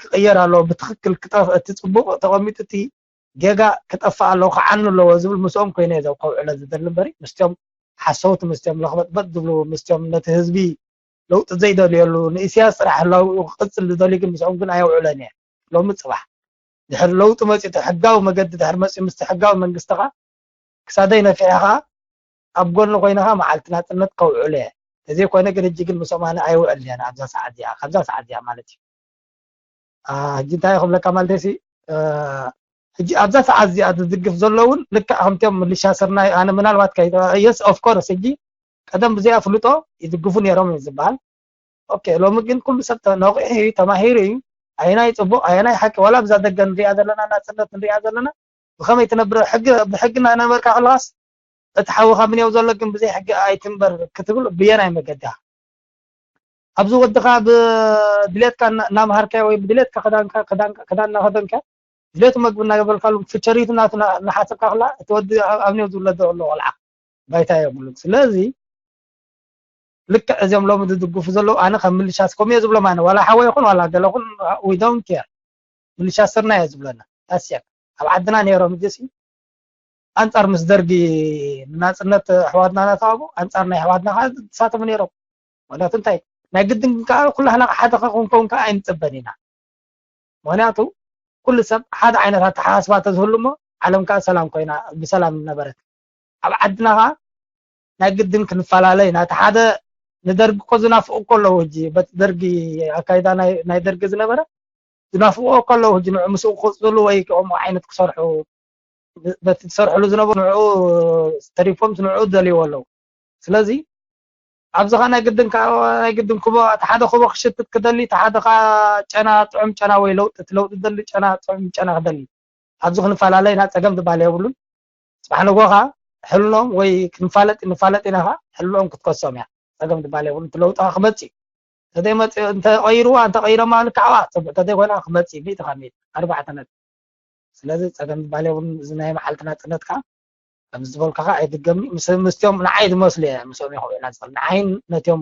ክቕየር ኣለዎ ብትኽክል ክጠፍ እቲ ጽቡቕ ተቐሚጡ እቲ ጌጋ ክጠፍእ ኣለዎ ክዓኑ ኣለዎ ዝብል ምስኦም ኮይነ እየ ዘብ ከውዕሎ ዝደሊ እምበሪ ምስቲኦም ሓሰውቲ ምስቲኦም ለኽበጥበጥ ዝብሉ ምስቲኦም ነቲ ህዝቢ ለውጢ ዘይደልየሉ ንኢሳያስ ጥራሕ ህላዊኡ ክቕጽል ዝደልዩ ግን ምስኦም ግን ኣየውዕሎን እየ ሎሚ ጽባሕ ድሕሪ ለውጢ መጺኡ እቲ ሕጋዊ መገዲ ድሕሪ መጺኡ ምስቲ ሕጋዊ መንግስቲ ኸኣ ክሳደይ ነፊሐ ኸኣ ኣብ ጎኒ ኮይነ ኸኣ መዓልቲ ናጽነት ከውዕሎ እየ። ተዘይኮይነ ግን ሕጂ ግን ምስኦም ኣነ ኣይውዕልን እየ ኣብዛ ሰዓት እዚኣ፣ ካብዛ ሰዓት እዚኣ ማለት እዩ። አ፣ ሕጂ እንታይ ክብለካ ማለት እየ ሲ፣ እ፣ ሕጂ ኣብዛ ሰዓት እዚኣ ዝድግፍ ዘሎ እውን ልክዕ ከምቲኦም ምልሻ ስርናይ ኣነ ምናልባት ከይ-፣ የስ ኦፍ ኮርስ ሕጂ ቀደም ብዘይ ኣፍልጦ ይድግፉ ነይሮም እዩ ዝበሃል። ኦኬ ሎሚ ግን ኩሉ ሰብ ተነቂሑ እዩ ተማሂሩ እዩ ኣየናይ ፅቡቅ ኣየናይ ሓቂ ዋላ ብዛ ደገ ንሪኣ ዘለና ናፅነት ንሪኣ ዘለና ብከመይ ትነብር ሕጊ ብሕጊ እናነበርካ ከለካስ እቲ ሓውካ ምንየው ዘሎ ግን ብዘይ ሕጊ ኣይትንበር ክትብል ብየናይ መገዲ ኢኻ ኣብዚ ወድካ ብድሌትካ እና- እናምሃርካዮ ወይ ብድሌትካ ክዳንካ ክዳን ክዳን እናከደንካ ድሌቱ መግቢ እናገበልካሉ ፍቸሪቱ ናቱ እና- እናሓሰብካ ከላ እቲ ወዲ ኣብ- ኣብንየው ዝውለዶ ኣሎ ቆልዓ ባይታ የብሉን ስለዚ ልክዕ እዚኦም ሎሚ ዝድግፉ ዘለዉ ኣነ ከም ምልሻስ ከምኡ እየ ዝብሎም ኣነ ዋላ ሓወይ ይኹን ዋላ ገለ ኩን we don't care ምልሻስ ስርና እየ ዝብለና ታስያ ኣብ ዓድና ነይሮም እዚሲ ኣንጻር ምስ ደርጊ ንናጽነት ኣሕዋትና እናተዋጉ ኣንጻር ናይ ኣሕዋትና ከዓ ዝሳተፉ ነይሮም ምክንያቱ እንታይ ናይ ግድን ከዓ ኩላህና ሓደ ክንከውን ከዓ ኣይንፅበን ኢና ምክንያቱ ኩሉ ሰብ ሓደ ዓይነት ኣተሓሳስባ ተዝህሉ እሞ ዓለም ከዓ ሰላም ኮይና ብሰላም ነበረት ኣብ ዓድና ከዓ ናይ ግድን ክንፈላለ ኢና እቲ ሓደ ንደርጊ እኮ ዝናፍቁ እኮ ኣለዉ ሕጂ በቲ ደርጊ ኣካይዳ ናይ ናይ ደርጊ ዝነበረ ዝናፍቁ እኮ ኣለዉ ሕጂ ንዑ ምስኡ ክቅፅሉ ወይ ከምኡ ዓይነት ክሰርሑ በቲ ዝሰርሕሉ ዝነበሩ ንዑ ተሪፎም ንዑ ዝደልይዎ ኣለዉ ስለዚ ኣብዚ ከዓ ናይ ግድን ከዓ ናይ ግድን ኩቦ እቲ ሓደ ኩቦ ክሽትት ክደሊ እቲ ሓደ ከዓ ጨና ጥዑም ጨና ወይ ለውጢ እቲ ለውጢ ዝደሊ ጨና ጥዑም ጨና ክደሊ ኣብዚ ክንፈላለ ኢና ፀገም ዝበሃል የብሉን ፅባሕ ንጎ ከዓ ሕልኖም ወይ ክንፋለጥ ንፋለጥ ኢና ከዓ ሕልኖም ክትከሶም እያ ፀገም ዝበሃል የብሉን እቲ ለውጢ ከዓ ክመፅእ እዩ ተዘይመፅእ እንተቀይርዋ እንተቀይሮማ ልክዓዋ ፅቡቅ ተዘይኮይና ክመፅእ እዩ ሚእቲ ካብ ሚእቲ ኣርባዕተ ነጥቢ ስለዚ ፀገም ዝበሃል የብሉን እዚ ናይ መዓልቲ ናፅነት ከዓ ከምዚ ዝበልካ ከዓ ኣይድገምኒ ምስ ምስቲኦም ንዓይ ዝመስሉ እየ ምስኦም እየ ክውዕላ ዝኽእል ንዓይን ነቲኦም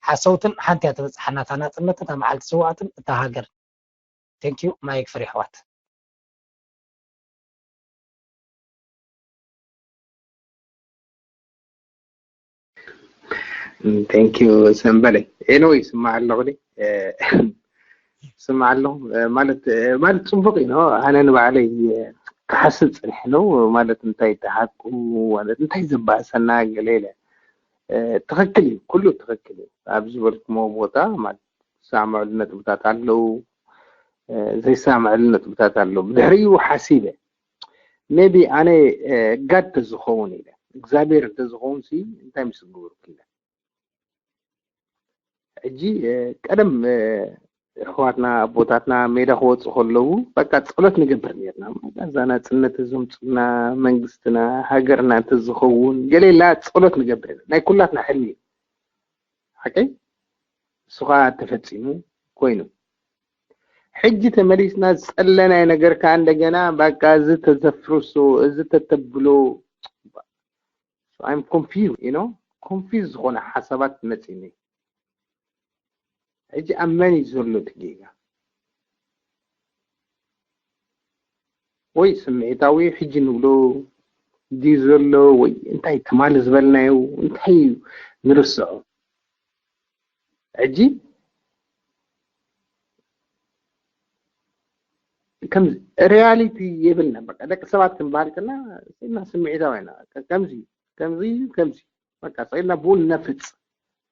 ሓሰውትን ሓንቲ እያ ትበፅሓና እታ ናፅነትን እታ መዓልቲ ስውኣትን እታ ሃገር thank you ማይክ ፍሪ ኣሕዋት thank you ሰንበለ anyway ስማዕ ኣለኹ ስማዕ ኣለኹ ማለት ማለት ፅቡቅ እዩ ኣነ ንባዕለይ ክሓስብ ፅንሕ ነው ማለት እንታይ ተሓቁ ማለት እንታይ ዘባእሰና ገለ ኢለ ትኽክል እዩ ኩሉ ትኽክል እዩ ኣብ ዝበልኩሞ ቦታ ማለት ዝሰማምዕሉ ነጥብታት ኣለዉ ዘይሰማምዕሉ ነጥብታት ኣለዉ ብድሕሪኡ ሓሲበ maybe ኣነ ጋድ ተዝኸውን ኢለ እግዚኣብሔር እንተዝኸውን ሲ እንታይ ምስ ዝገበርኩ ኢለ ሕጂ ቀደም ኣሕዋትና ኣቦታትና ሜዳ ክወፁ ከለዉ በቃ ፀሎት ንገብር ነርና እዛ ናፅነት ዘምፁልና መንግስትና ሃገርና እንተዝኸውን ገሌላ ፀሎት ንገብር ኢና ናይ ኩላትና ሕልሚ እዩ ሓቀይ እሱ ከዓ ተፈፂሙ ኮይኑ ሕጂ ተመሊስና ዝፀለናይ ነገር ከዓ እንደገና በቃ እዚ ተዘፍርሶ እዚ ተተብሎ I'm confused you know confused ዝኾነ ሓሳባት መፂኒ ሕጂ ኣብ መን እዩ ዘሎ እቲ ጌጋ ወይ ስምዒታዊ ሕጂ ንብሎ ድዩ ዘሎ ወይ እንታይ ትማሊ ዝበልናዮ እንታይ እዩ ንርስዖ ሕጂ ከም ሪያሊቲ የብልና። በቃ ደቂ ሰባት ክንበሃል ከና ስኢልና ስምዒታዊ ኢና። ከምዚ ከምዚ ከምዚ በቃ ስኢልና ብኡ ነፍጽ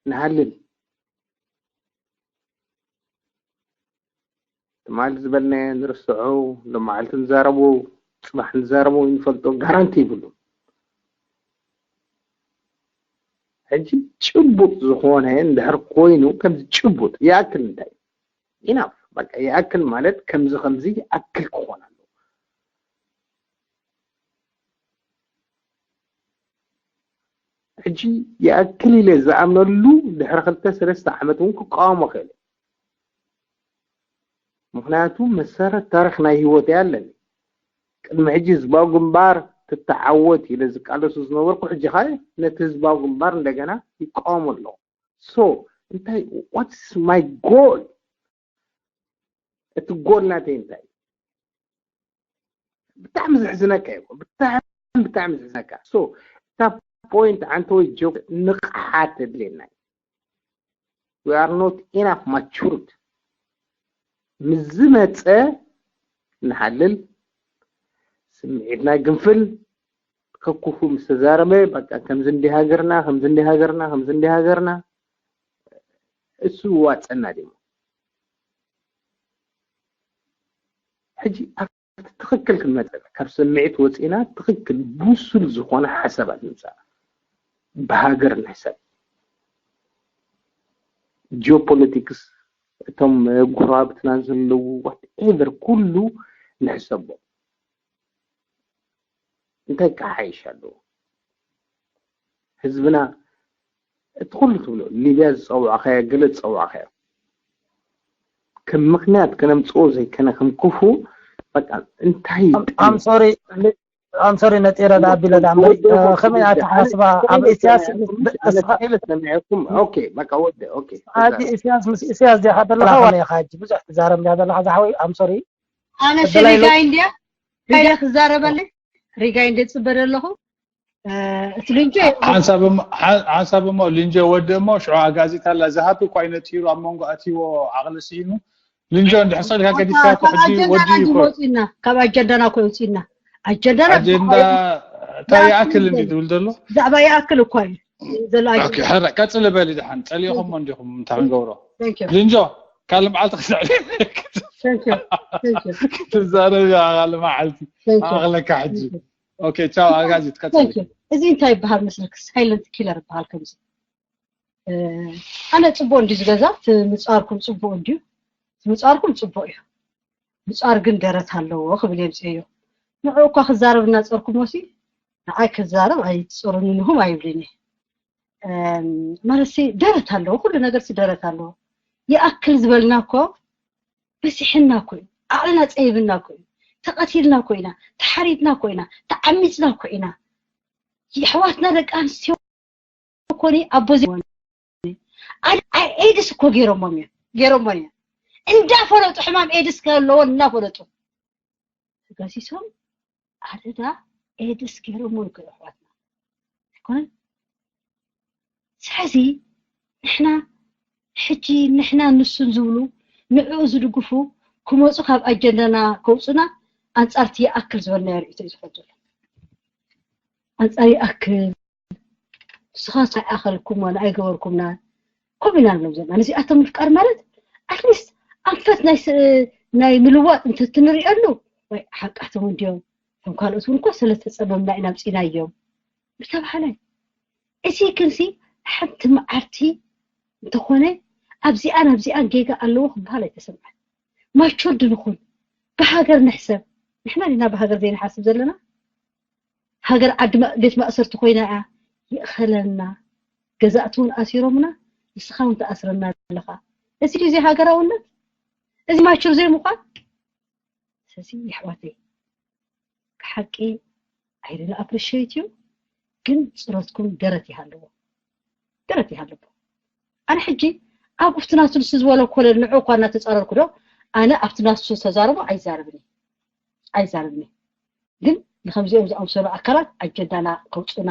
ንሃልል። ትማሊ ዝበልናዮ ንርስዖ፣ ሎማዓልቲ ንዛረቦ፣ ጽባሕ ንዛረቦ ይንፈልጦ ጋራንቲ ይብሉ። ሕጂ ጭቡጥ ዝኾነ እንድሕር ኮይኑ ከምዚ ጭቡጥ ይኣክል እንታይ ኢናፍ በቃ ይኣክል ማለት ከምዚ ከምዚ ይኣክል ክኾን ኣለዎ። ሕጂ ይኣክል ኢለ ዝኣምነሉ ድሕሪ ክልተ ሰለስተ ዓመት እውን ክቃወሞ ክእል። ምክንያቱ መሰረት ታሪክ ናይ ህይወት ኣለኒ። ቅድሚ ሕጂ ህዝባዊ ግንባር ትተዓወት ኢለ ዝቃለሱ ዝነበርኩ ሕጂ ከ ነቲ ህዝባዊ ግንባር እንደገና ይቃወሙ ኣለኹ። So እንታይ what's my goal? እቲ ጎል ናተይ እንታይ? ብጣዕሚ ዝሕዝነካ እዩ። ብጣዕሚ ብጣዕሚ ዝሕዝነካ። So እታ ፖይንት ዓንተወይ ጆ ንቕሓት ተድልየና። We are not enough matured። ምስ ዝመፀ ንሓልል፣ ስምዒትና ግንፍል፣ ከኩፉ ምስ ተዛረበ በቃ ከምዚ እንዲ ሃገርና ከምዚ እንዲ ሃገርና ከምዚ እንዲ ሃገርና እሱ ይዋፀና ድዩ? ሕጂ ኣብቲ ትኽክል ክንመፅእ ካብ ስምዒት ወፂና ትኽክል ብሱል ዝኾነ ሓሳባት ንምፃእ ብሃገር ንሕሰብ። ጂኦፖለቲክስ እቶም ጎረባብትና ዘለዉ ዋትኤቨር ኩሉ ንሕሰቦ። እንታይ ክሓይሽ ኣለዎ? ህዝብና እቲ ኩሉ ትብሎ ሊብያ ዝፀዋዕካዮ ገለ ዝፀዋዕካዮ ከም ምክንያት ከነምፅኦ ዘይከነ ከም ክፉ በቃ እንታይ I'm sorry I'm sorry ነጢረ ዳ ኣቢለ ዳ እምበሪ ከመይ ኣተሓሳስባ ኣብ ኢሳያስ ሰሚዕኩም ኦኬ በቃ ወደ ኦኬ ኣቲ ኢሳያስ ምስ ኢሳያስ ዲኻ ዘለኻ ከመይ ኢኻ ሕጂ ብዙሕ ትዛረብ እንዲያ ዘለኻ ዝሓወይ I'm sorry ኣነ ስሪጋይ እንዲያ ከይደ ክዛረበለይ ሪጋይ እንደ ጽበደ ኣለኹ እቲ ልንጆ ሓንሳብ እሞ ሓንሳብ እሞ ልንጆ ወዲ እሞ ሽዑ ኣጋዚት ኣላ ዝሃብ እኳ እዩ ነጢሩ ኣብ መንጎ ኣትይዎ ዓቕሊ ስኢኑ ልንጆ እንድሕር ሰዲካ ገዲፍካቶ ሕጂ ወዲ እዩ እኮ ወፂና ካብ ኣጀንዳና እኮ ወፂና ኣጀንዳና ኣጀንዳ እንታይ ይኣክል እንዲ ትብል ዘሎ ብዛዕባ ይኣክል እኳ እዩ ዘሎ ኣጀንዳ ኦኬ ሕረ ቀጽሊ በሊ ድሓን ጸሊእኹሞ እንዲኹም እንታይ ክንገብሮ Thank you ልንጆ ካልእ መዓልቲ ክስዕል Thank you Thank you ትዛረብ ኢኻ ካልእ መዓልቲ Thank you ኣኽለካ ሕጂ ኦኬ ቻው ኣጋዚት ቀጽሊ Thank you እዚ እንታይ ይበሃል መስለክ ሳይለንት ኪለር ይበሃል ከምዚ ኣነ ፅቡቅ እንዲ ዝገዛ ምፃርኩም ፅቡቅ እንድዩ ምፃርኩም ፅቡቅ እዩ ምፃር ግን ደረት ኣለዎ ክብል የምፅእዮ ንዑ እኳ ክዛረብ እናፀርኩሞ ሲ ንዓይ ክዛረብ ኣይትፀሩኒ ንኹም ኣይብልን ማለት ሲ ደረት ኣለዎ ኩሉ ነገር ሲ ደረት ኣለዎ ይኣክል ዝበልና እኮ በሲሕና እኮ እዩ ዓቕልና ፀይብና እኮ እዩ ተቐቲልና እኮ ኢና ተሓሪድና እኮ ኢና ተዓሚፅና እኮ ኢና የሕዋትና ደቂ ኣንስትዮ ኮኒ ኣቦ ኤድስ እኮ ገይሮሞም እዮም ገይሮሞን እዮም እንዳፈለጡ ሕማም ኤድስ ከለዎን እናፈለጡ ተገሲሶም ኣደዳ ኤድስ ገይሮሞን እኮ ኣሕዋትና ኣይኮነን ስለዚ ንሕና ሕጂ ንሕና ንሱን ዝብሉ ንዕኡ ዝድግፉ ክመፁ ካብ ኣጀንዳና ከውፁና ኣንፃርቲ ይኣክል ዝበልናዮ ርእቶ እዩ ዝፈልጡ ኣንፃር ይኣክል ንስኻስ ኣይኣኸልኩምዎን ኣይገበርኩምናን ከምኡ ኢና ንብሎም ዘለና ነዚኣቶም ምፍቃር ማለት ኣትሊስት ኣንፈት ናይ ስ- ናይ ምልዋጥ እንተ ትንሪኦሉ ወይ ሓቃቶም እንድዮም እቶም ካልኦት እውን እኮ ስለተፀመምና ኢና ኣምፂናዮም ምተባሃለ እዚ ክንሲ ሓንቲ መዓልቲ እንተኾነ ኣብዚኣን ኣብዚኣን ጌጋ ኣለዎ ክበሃል ኣይተሰምዐን ማቹርድ ንኹን ብሃገር ንሕሰብ ንሕና ዲና ብሃገር ዘይንሓስብ ዘለና ሃገር ዓዲ ቤት ማእሰርቲ ኮይና እያ ይእኸለና ገዛእቲ እውን ኣሲሮምና ንስኻ እውን ትኣስረና ኣለኻ እዚ ድዩ ዘይሃገራውነት እዚ ማቹር ዘይምዃን ስለዚ የሕዋተይ ብሓቂ I really appreciate you ግን ፅረትኩም ደረት ይሃለዎ ደረት ይሃለዎ ኣነ ሕጂ ኣብ ኡፍቲ ናቱ ንሱ ዝበሎ ኮለል ንዑ እኳ እናተፃረርኩ ዶ ኣነ ኣብቲ ናሱ ተዛረቦ ኣይዛረብን ኣይዛረብን ግን ንከምዚኦም ዝኣምሰሉ ኣካላት ኣጀንዳና ከውፁና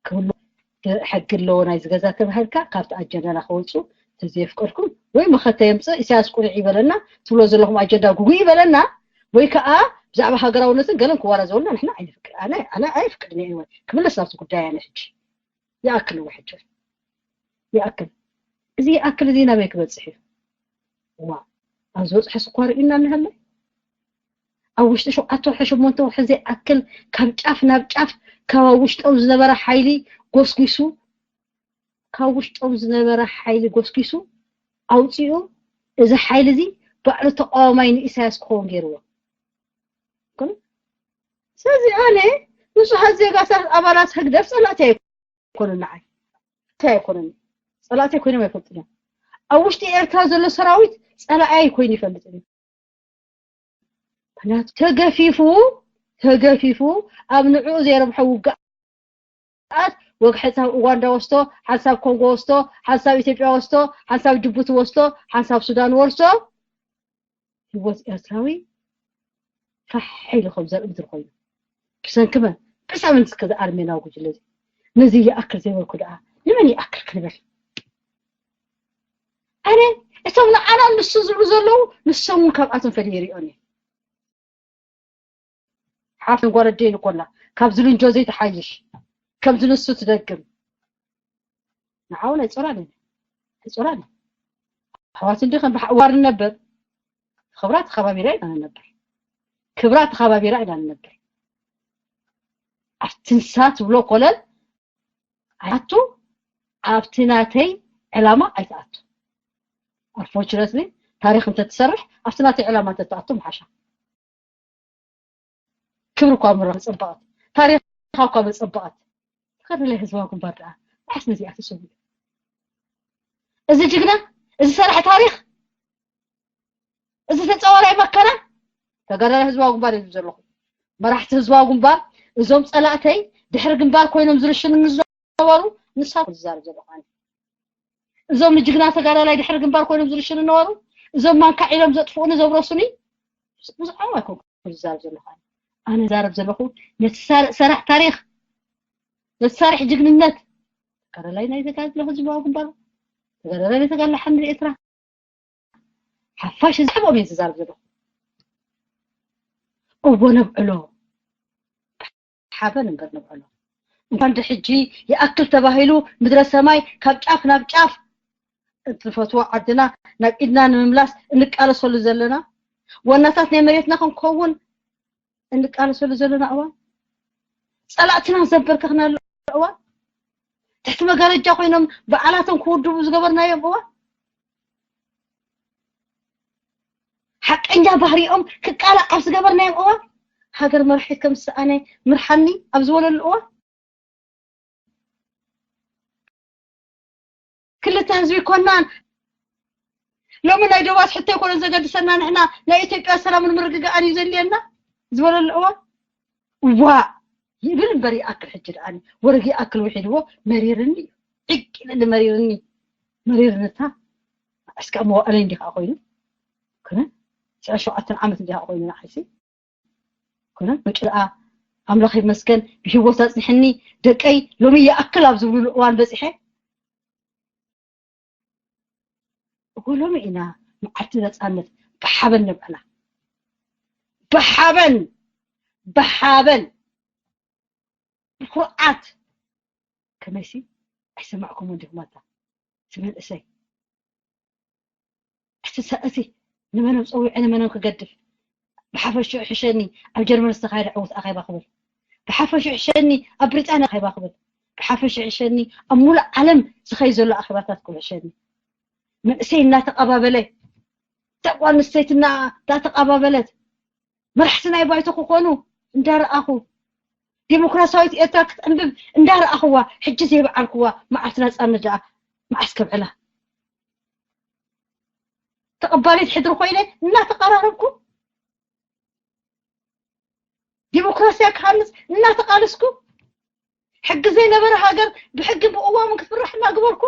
ክብሉ ሕጊ ኣለዎ ናይ ዝገዛ ተባሂልካ ካብቲ ኣጀንዳና ከወፁ ተዘየፍቀድኩም ወይ መኸተ የምፅእ ኢሳያስ ቁኑዕ ይበለና ትብሎ ዘለኹም ኣጀንዳ ጉጉ ይበለና ወይ ከዓ ብዛዕባ ሃገራውነትን ገለን ክዋረ ዘብልና ንሕና ኣይንፍቅድ። ኣነ ኣነ ኣይፍቅድን እየ። ክምለስ ናብቲ ጉዳይ ኣነ ሕጂ ይኣክል እወ ሕጂ ይኣክል። እዚ ይኣክል እዚ ናበይ ክበፅሕ እዩ? ዋ ኣብ ዝበፅሐ ስኳር ኢልና እናሃለ ኣብ ውሽጢ ሸውዓተ ወርሒ ሸሞንተ ወርሒ ዘይኣክል ካብ ጫፍ ናብ ጫፍ ካብ ኣብ ውሽጦም ዝነበረ ሓይሊ ጎስጒሱ ካብ ውሽጦም ዝነበረ ሓይሊ ጎስጒሱ ኣውፂኡ እዚ ሓይሊ እዚ ባዕሉ ተቃዋማይ ንኢሳያስ ክኸውን ገይርዎ። ስለዚ ኣነ ንፁሃት ዜጋታት ኣባላት ህግደፍ ፀላእቲ ኣይኮኑን። ንዓይ እንታይ ኣይኮኑን፣ ፀላእቲ ኮይኖም ኣይፈልጡን እዮም። ኣብ ውሽጢ ኤርትራ ዘሎ ሰራዊት ፀላኣይ ኮይኑ ይፈልጥን እዩ። ምክንያቱ ተገፊፉ ተገፊፉ ኣብ ንዕኡ ዘይረብሖ ውግኣት ወግ ሓንሳብ ኡጋንዳ ወስቶ፣ ሓንሳብ ኮንጎ ወስቶ፣ ሓንሳብ ኢትዮጵያ ወስቶ፣ ሓንሳብ ጅቡቲ ወስቶ፣ ሓንሳብ ሱዳን ወርሶ፣ ህይወት ኤርትራዊ ፋሕ ኢሉ ከም ዘርኢ ምድሪ ኮይኑ ብሰንኪ መን? ብሰንኪ እዚ ኣርሜናዊ ጉጅለ እዚ። ነዚ ይኣክል ዘይበልኩ ደኣ ንመን ይኣክል ክንብል? ኣነ እቶም ንዓና ንሱ ዝብሉ ዘለዉ ንሶም እውን ካብኣቶም ፈልየ ይሪኦን እየ። ሓፍትን ጓል ኣደይን እኮ ኣላ ካብዚ ልንጆ ዘይትሓይሽ ከምዚ ንሱ ትደግም ንዓውን ኣይጾራን ኣይጾራን ኣሕዋት እንዲ ከም ብሓዋር ንነብር ክብራ ተኸባቢራ ኢና ንነብር ክብራ ተኸባቢራ ኢና ንነብር ኣብቲ ንሳ ትብሎ ኮለል ኣይኣቱ ኣብቲ ናተይ ዕላማ ኣይትኣቱ unfortunately ታሪኽ እንተትሰርሕ ኣብቲ ናተይ ዕላማ እንተትኣቱ ምሓሻ ክብሪ እኳ ምረ መፀበቐት ታሪኻ እኳ መፀበቐት ተኸድለ ህዝባዊ ግንባር ደኣ መዓስ ነዚኣ ተሰዊኡ እዚ ጅግና እዚ ሰራሕ ታሪኽ እዚ ተፀዋራይ መከራ ተጋዳላይ ህዝባዊ ግንባር እዩ ዘለኹ መራሕቲ ህዝባዊ ግንባር እዞም ፀላእተይ ድሕሪ ግንባር ኮይኖም ዝርሽኑ ዝነበሩ ንሳት ዝዛረብ ዘለኹ እዞም ንጅግና ተጋዳላይ ድሕሪ ግንባር ኮይኖም ዝርሽኑ ነበሩ እዞም ማንካ ዒሎም ዘጥፍኡኒ ዘብረሱኒ ብዙሓም ኣይኮንኩ ዝዛረብ ዘለኹ ኣነ ዛረብ ዘለኹ ነቲ ሰራሕ ታሪኽ ነቲ ሰራሕ ጅግንነት ተጋዳላይ ናይ ተጋድሎ ህዝባዊ ግንባር ተጋዳላይ ናይ ተጋድሎ ሓምድ ኤርትራ ሓፋሽ ዝሕቦም እየ ዝዛረብ ዘለኹ እዎ ነብዕሎ ሓበን እምበር ንብዕሎ እንኳን ድሕጂ ይኣክል ተባሂሉ ምድረ ሰማይ ካብ ጫፍ ናብ ጫፍ እንትንፈትዋ ዓድና ናብ ኢድና ንምምላስ እንቃለሰሉ ዘለና ዋናታት ናይ መሬትና ክንከውን እንቃለሰሉ ዘለና እዋን ፀላእትና ዘንበርከኽናሉ እዋን ትሕቲ መጋረጃ ኮይኖም በዓላቶም ክውድቡ ዝገበርናዮም እዋን ሓቀኛ ባህሪኦም ክቃላዕ ኣብ ዝገበርናዮም እዋን ሃገር መርሒ ከም ዝሰኣነ ምርሓኒ ኣብ ዝበለሉ እዋን ክልተ ህዝቢ ኮናን ሎሚ ናይ ዶባት ሕቶ ይኮነ ዘገድሰና ንሕና ናይ ኢትዮጵያ ሰላምን ምርግጋእን እዩ ዘድልየና ዝበለሉ እዋን ዋ ይብል እምበር ይኣክል ሕጂ ደኣ ወረግ ይኣክል ውሒድዎ መሪርኒ እዩ ዕቅ ኢልኒ መሪርኒ መሪርንታ እስከ መዋእለይ እንዲኻ ኮይኑ ክነ ዕስራ ሸውዓተ ዓመት እንዲኻ ኮይኑ ንዓይሲ ክነ ምጭ ደኣ ኣምላኽ ይመስገን ብህይወት ኣፅኒሕኒ ደቀይ ሎሚ ይኣክል ኣብ ዝብሉሉ እዋን በፂሐ እኮ ሎሚ ኢና መዓልቲ ነፃነት ብሓበን ንብዕላ ብሓበን ብሓበን ብኩርዓት ከመይሲ ኣይሰማዕኩም እንዲኹም ኣታ እቲ መንእሰይ እቲ ሰእቲ ንመኖም ፀዊዐ ንመኖም ክገድፍ ብሓፈሽኡ ሕሸኒ ኣብ ጀርመን ዝተኻየደ ዕውት ኣኼባ ክብል ብሓፈሽኡ ሕሸኒ ኣብ ብሪጣንያ ኣኼባ ክብል ብሓፈሽኡ ሕሸኒ ኣብ ሙሉእ ዓለም ዝኸይ ዘሎ ኣኼባታት ክሕሸኒ መንእሰይ እናተቐባበለ እታ ጓል ኣንስተይቲ እናተቐባበለት መራሕቲ ናይ ባይቶ ክኾኑ እንዳረኣኹ ዲሞክራሲያዊት ኤርትራ ክትዕንብብ እንዳረኣኽዋ ሕጂ ዘይበዓልክዋ መዓልቲ ናፃነት ደኣ መዓስ ከብዕላ ተቐባሊት ሕድሪ ኮይነ እናተቐራረብኩ ዲሞክራሲያ ክሃንፅ እናተቓለስኩ ሕጊ ዘይነበረ ሃገር ብሕጊ ብእዋሙ ክትፍራሕ እናግበርኩ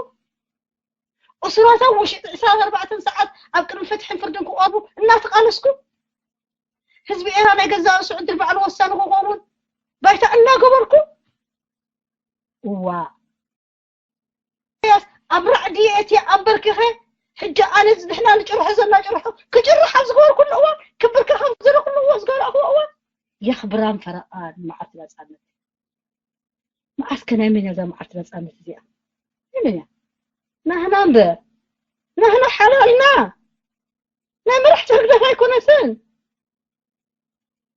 እሱራት ኣብ ውሽጢ ዕስራን ኣርባዕተን ሰዓት ኣብ ቅድሚ ፍትሕን ፍርድን ክቐርቡ እናተቓለስኩ ህዝቢ ኤራ ናይ ገዛእ ርእሱ ዕድል ባዕሉ ወሳኒ ክኸውን ባይታ እናገበርኩ እዋ ኢሳያስ ኣብ ራዕዲ የእትየ ኣንበርኪኸ ሕጂ ኣነ ንሕና ንጭርሖ ዘለና ጭርሖ ክጭርሕ ኣብ ዝገበርኩሉ እዋን፣ ክብርከኽ ኣብ ዝደለኹሉ እዋን፣ ዝገበርኩዎ እዋን፣ የኽብራን ፈረቓን መዓልቲ ናጻነት። መዓስ ከ ናይ መን እያ እዛ መዓልቲ ናጻነት እዚኣ? ናይ መን እያ? ናህና እምበር፣ ናህና ሓላልና። ናይ መራሕቲ ህግደፍ ኣይኮነትን።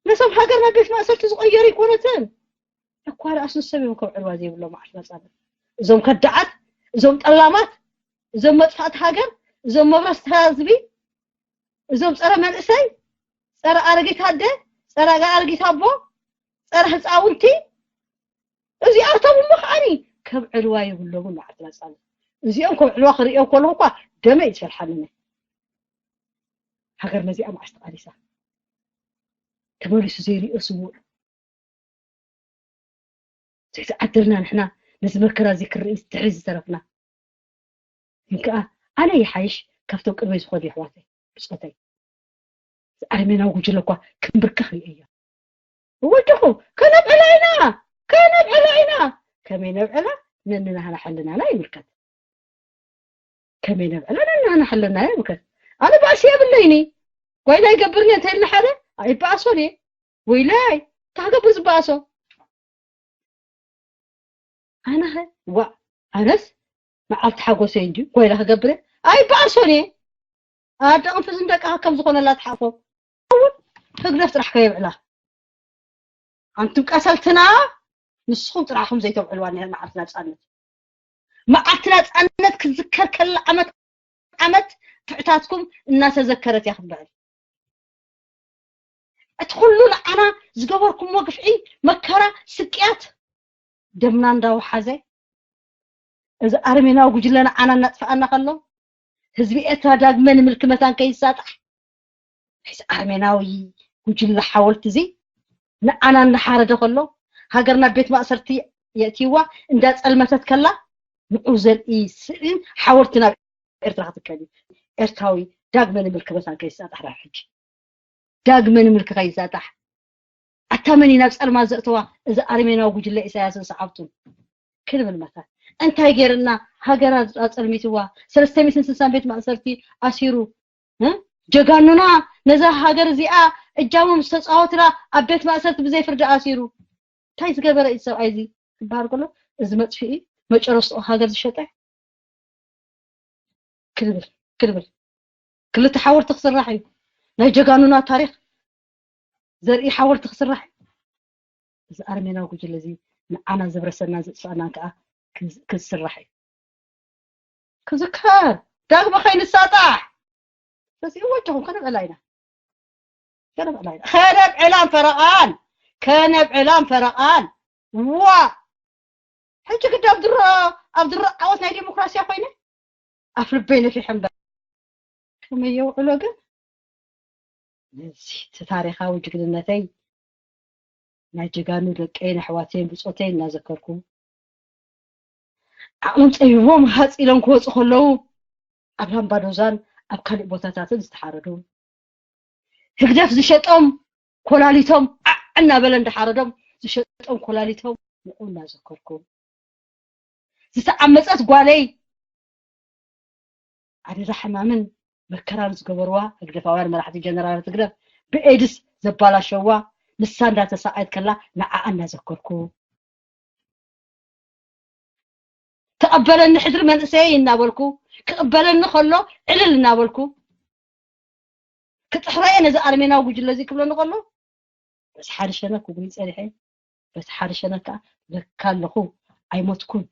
ነሶም ሃገር ናብ ቤት ማእሰርቲ ዝቐየሩ ኣይኮነትን። እኳ ደኣስ ንሶም እዮም ከብዕልዋ ዘይብሎም መዓልቲ ናጻነት። እዞም ከዳዓት፣ እዞም ጠላማት፣ እዞም መጥፋእቲ ሃገር፣ እዞም መብረስቲ ህዝቢ፣ እዞም ጸረ መንእሰይ፣ ጸረ ኣረጊት ኣደ፣ ጸረ ኣረጊት ኣቦ፣ ጸረ ህጻውንቲ፣ እዚኣቶም እሞ ከዓኒ ከብዕልዋ የብሎምን መዓልቲ ናጻነት። እዚኦም ከብዕልዋ ክርእዮም ከለኹ እኳ ደመ እዩ ዝፈልሓኒ። ሃገር ነዚኣ መዓስ ተቓሊሳ? ተመሊሱ ዘይርእዮ ስውእ። ዘይተዓደልና ንሕና ነዚ መከራ እዚ ክርኢ ድሕሪ ዝተረፍና። ግን ከኣ ኣነ ይሓይሽ ካብቶም ቅድመይ ዝኾኑ የሕዋተይ፣ ብጾተይ። እዚ ኣረሜናዊ ጉጅለ እኳ ክንብርከኽ ርእየዮ። ወድኹ፣ ከነብዕላ ኢና፣ ከነብዕላ ኢና። ከመይ ነብዕላ? ነንናህና ሕልናና ይምልከት። ከመይ ነብዕላ? ነንናህና ሕልናና ይምልከት። ኣነ ባእሲ የብለይኒ። ጓይላ ይገብርኒ እንተ ኢልና ሓደ፣ ኣይበኣሶን እየ። ወይለይ፣ እንታይ ክገብር ዝበኣሶ? ኣነኸ፣ ዋእ፣ ኣነስ መዓልቲ ሓጎሰይ እንድዩ፣ ጓይላ ክገብር እየ። ኣይበኣሶን እየ። ኣደ ቅንፍዝን ደቃ ከም ዝኾነላ ትሓፎ። እውን ህግደፍ ጥራሕ ከየብዕላ። ኣንቱም ቀሰልትና፣ ንስኹም ጥራሕኹም ዘይተብዕልዋ እኒሀ መዓልቲ ናጻነት። መዓልቲ ናጻነት ክዝከር ከላ ዓመት ዓመት ትዕታትኩም እናተዘከረት እያ ክትበዕል። እቲ ኩሉ ንዓና ዝገበርኩምዎ ግፍዒ፣ መከራ፣ ስቅያት፣ ደምና እንዳወሓዘ፣ እዚ ኣረሜናዊ ጉጅለ ንዓና እናጥፍኣና ከሎ፣ ህዝቢ ኤርትራ ዳግመ ንምልኪ መታን ከይሳጣሕ፣ እዚ ኣረሜናዊ ጉጅለ ሓወልቲ እዚ ንዓና እናሓረደ ከሎ፣ ሃገርና ቤት ማእሰርቲ የእትይዋ እንዳጸልመተት ከላ፣ ንዑ ዘርኢ ስእልን ሓወልቲ ናብ ኤርትራ ክትከል እዩ። ኤርትራዊ ዳግመ ንምልኪ መታን ከይሳጣሕ፣ ዳሕራር ሕጂ ዳግመ ንምልኪ ከይሳጣሕ። ኣታ መን እዩ ናብ ጸልማት ዘእተዋ? እዚ ኣረሜናዊ ጉጅለ ኢሳያስን ሰዓብቱን። ክንብል መታን እንታይ ገይርና? ሃገር ኣጸልሚትዋ፣ ሰለስተ ሚእትን ስሳን ቤት ማእሰርቲ ኣሲሩ። እ? ጀጋኑና ነዛ ሃገር እዚኣ እጃሞም ዝተጻወቱላ ኣብ ቤት ማእሰርቲ ብዘይ ፍርዲ ኣሲሩ። እንታይ ዝገበረ እዩ ሰብኣይ እዚ ክበሃል ከሎ፣ እዚ መጥፍኢ መጨረስትኡ ሃገር ዝሸጠ? ክልብል፣ ክልብል። ክልተ ሓወልቲ ክስራሕ እዩ። ናይ ጀጋኑና ታሪኽ ዘርኢ ሓወልቲ ክስራሕ እዩ። እዚ ኣረሜናዊ ጉጅለ እዚ ንዓና ዘብረሰናን ዘጥፍኣናን ከኣ ክዝ-፣ ክስራሕ እዩ። ክዝከር፣ ዳግመ ከይንሳጣሕ። ስለዚ ወጃኹም ከነብዕላ ኢና። ከነብዕላ ኢና። ከነብዕላን ፈረቓን፣ ከነብዕላን ፈረቓን። ዋ! ሕጂ ግዳ ኣብ ድሮ፣ ኣብ ድሮ ዓወት ናይ ዲሞክራሲያ ኮይነ፣ ኣፍ ልበይ ነፊሐ እምበር። ከመይ የውዕሎ ግን? ነዚ እቲ ታሪኻዊ ጅግንነተይ፣ ናይ ጀጋኑ ደቀይን ኣሕዋተይን ብጾተይን እናዘከርኩ፣ ዓቕሎም ጸቢቦም ሃጽ ኢሎም ክወጹ ከለዉ፣ ኣብ ላምባዶዛን ኣብ ካልእ ቦታታትን ዝተሓረዱ፣ ህግደፍ ዝሸጦም ኮላሊቶም ዓዕ እናበለ እንዳሓረዶም፣ ዝሸጦም ኮላሊቶም ንዑ እናዘከርኩ፣ ዝተዓመጸት ጓለይ ኣደዳ ሕማምን መከራን ዝገበርዋ ህግደፋውያን መራሕቲ፣ ጀነራላት ህግደፍ ብኤድስ ዘባላሸዋ፣ ንሳ እንዳተሳቐየት ከላ ንዓኣ እናዘከርኩ፣ ተቐበለኒ ሕድሪ መንእሰየይ እናበልኩ፣ ክቕበለኒ ከሎ ዕልል እናበልኩ፣ ክጥሕሮ እየ ነዚ ኣረሜናዊ ጉጅለ እዚ ክብለኒ ከሎ፣ በቲ ሓደ ሸነክ ክጉይ ጸኒሐ፣ በቲ ሓደ ሸነክ ከኣ ለካ ኣለኹ፣ ኣይሞትኩን፣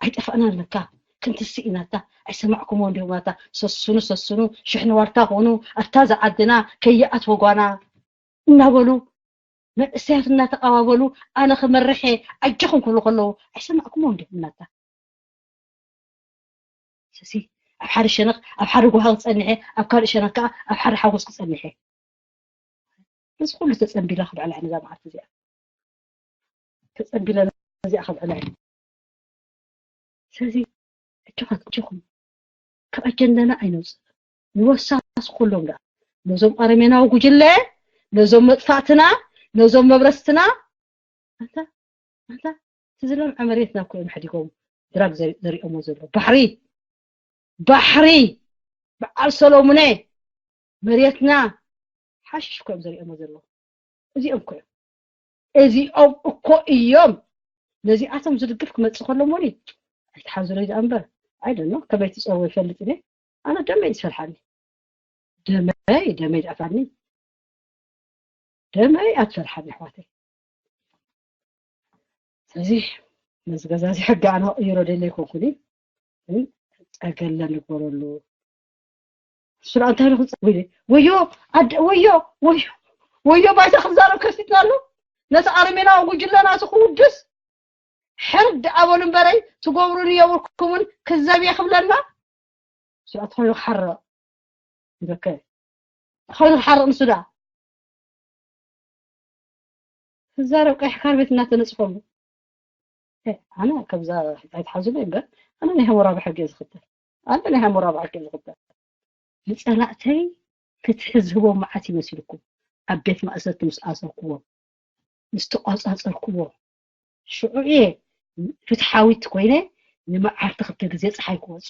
ኣይጠፋእናን ለካ፣ ክንትስእ ኢና፣ እታ ኣይሰማዕኩሞ እንዲኹም፣ ኣታ ሰስኑ፣ ሰስኑ፣ ሽሕኒ ዋልታ ኹኑ፣ ኣታ ዝዓድና ከይኣትዎ ጓና እናበሉ፣ መንእሰያት እናተቐባበሉ፣ ኣነ ክመርሕ እየ፣ ኣጆኹም ክብሉ ከለዉ፣ ኣይሰማዕኩሞ እንዲኹም እናታ። ስለዚ ኣብ ሓደ ሸነኽ፣ ኣብ ሓደ ጓሂ ክጸንሕ እየ፣ ኣብ ካልእ ሸነኽ ከኣ ኣብ ሓደ ሓጎስ ክጸንሕ እየ። እዚ ኩሉ ተጸንቢላ ክብዕላ እያ ነዛ መዓልቲ እዚኣ። ተጸንቢላ ነዚኣ ክብዕላ እያ። ስለዚ ሕጆኻት፣ ሕጆኹም ካብ ኣጀንዳና ኣይነውጽእ። ንወሳስ ኩሎም ደኣ ነዞም ኣረሜናዊ ጉጅለ፣ ነዞም መጥፋእትና፣ ነዞም መብረስትና፣ ኣንታ፣ ኣንታ፣ እቲ ዝለምዐ መሬትና እኮ እዮም ኣሕዲጎም ድራግ ዘሪ-፣ ዘሪኦሞ ዘሎ። ባሕሪ፣ ባሕሪ በዓል ሰሎሙነ መሬትና ሓሽሽ እኮ እዮም ዘሪኦሞ ዘለዉ። እዚኦም እኮ እዮም። እዚኦም እኮ እዮም። ነዚኣቶም ዝድግፍ ክመጽእ ከሎ ሞኒ ኣይትሓዙለይ ደኣ እምበር። ኣይ ደኖ ከመይ ትጸርዎ ይፈልጥ እየ። ኣነ ደመይ ዝፈልሓኒ። ደመይ፣ ደመይ ደኣ ትፈልሓኒ። ደመይ ኣትፈልሓኒ ኣሕዋተይ። ስለዚ ነዚ ገዛ እዚ ሕጊ ኣነ ክቕይሮ ደለ ኣይኮንኩን። ግን ጸገለ ንግበረሉ። ስራ እንታይ ኢሉ ክጽ-፣ ወይኔ፣ ወዮ፣ ኣደ-፣ ወዮ፣ ወዮ፣ ወዮ፣ ባይታ ክዛረብ ከሲትና ኣሎ። ነቲ ኣረሜናዊ ጉጅለ ናቱ ክውድስ ሕርድ ኣበሉ እምበረይ፣ ትገብሩኒ የብልኩምን፣ ክዛብ እየ ክብለና። ስራ ተኾይኑ ክሓርቕ። ይበከ። ተኾይኑ ክሓርቕ ንሱ ደኣ። ክዛረብ ቀይሕ ካርቤት እናተነጽፈሉ። እ፣ ኣነ ከምዛ ኣይትሓዙለይ እምበር፣ ኣነ ናይ ሃሙራቢ ሕጊ እየ ዝኽተል። ኣነ ናይ ሃሙራቢ ሕጊ እየ ዝኽተል። ንጸላእተይ ፍትሒ ዝህቦም መዓት ይመሲልኩም። ኣብ ቤት ማእሰርቲ ምስ ኣሰርኩዎም፣ ምስ ተቋጻጸርኩዎም፣ ሽዑ እየ ፍትሓዊት ኮይነ ንመዓልቲ ክልተ ግዜ ጸሓይ ክወጹ፣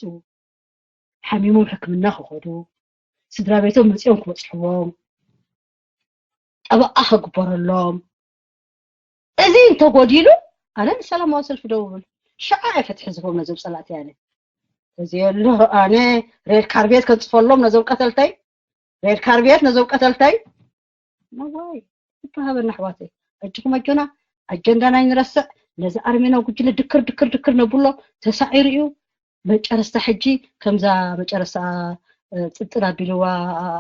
ሓሚሞም ሕክምና ክኸዱ፣ ስድራ ቤቶም መጺኦም ክበጽሕዎም፣ ጠበቓ ክግበረሎም። እዚ እንተጎዲሉ፣ ኣነ ንሰላማዊ ሰልፊ ደው እብል። ሽዓ እየ ፍትሒ ዝህቦም ነዞም ጸላእቲ ኣነ። እዚ ኣሎ ኣነ ሬድ ካርቤት ከንጽፈሎም ነዞም ቀተልተይ፣ ሬድ ካርቤት ነዞም ቀተልተይ። ነዋይ፣ ይተሃበና ኣሕዋተይ። ኣጆኹም ኣጆና፣ ኣጀንዳና ኣይንረስዕ። ነዚ ኣርሜናዊ ጉጅለ ድክር፣ ድክር፣ ድክር ነብሎ፣ ተሳዒሩ እዩ። መጨረስታ ሕጂ ከምዛ መጨረስታ፣ እ፣ ጥንጥን ኣቢልዋ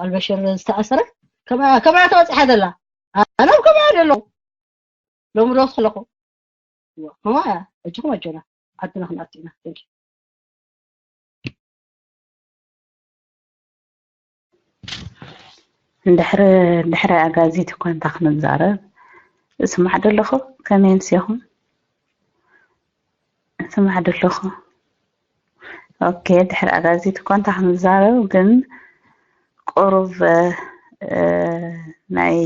ኣልበሽር ዝተኣሰረ፣ ከመያ፣ ከመያ ተበጺሓ ዘላ? ኣነ ኣብ ከመያ ዘለኹ? ሎሚ ዶ ከለኹ? እዋ፣ ከመያ፣ ኣጆኹም ኣጆና፣ ዓድና ክንኣቱ ኢና። Thank you። እንድሕሪ፣ እንድሕሪ ኣጋዚት እኳ እንታ ክንዛረብ፣ እስማዕ ዶ ኣለኹ? ከመይ ኣምሲኹም? እስማዕ ዶ ኣለኹ? ኦኬ፣ ድሕሪ ኣጋዚት እኳ እንታ ክንዛረብ፣ ግን ቁሩብ፣ እ፣ ናይ፣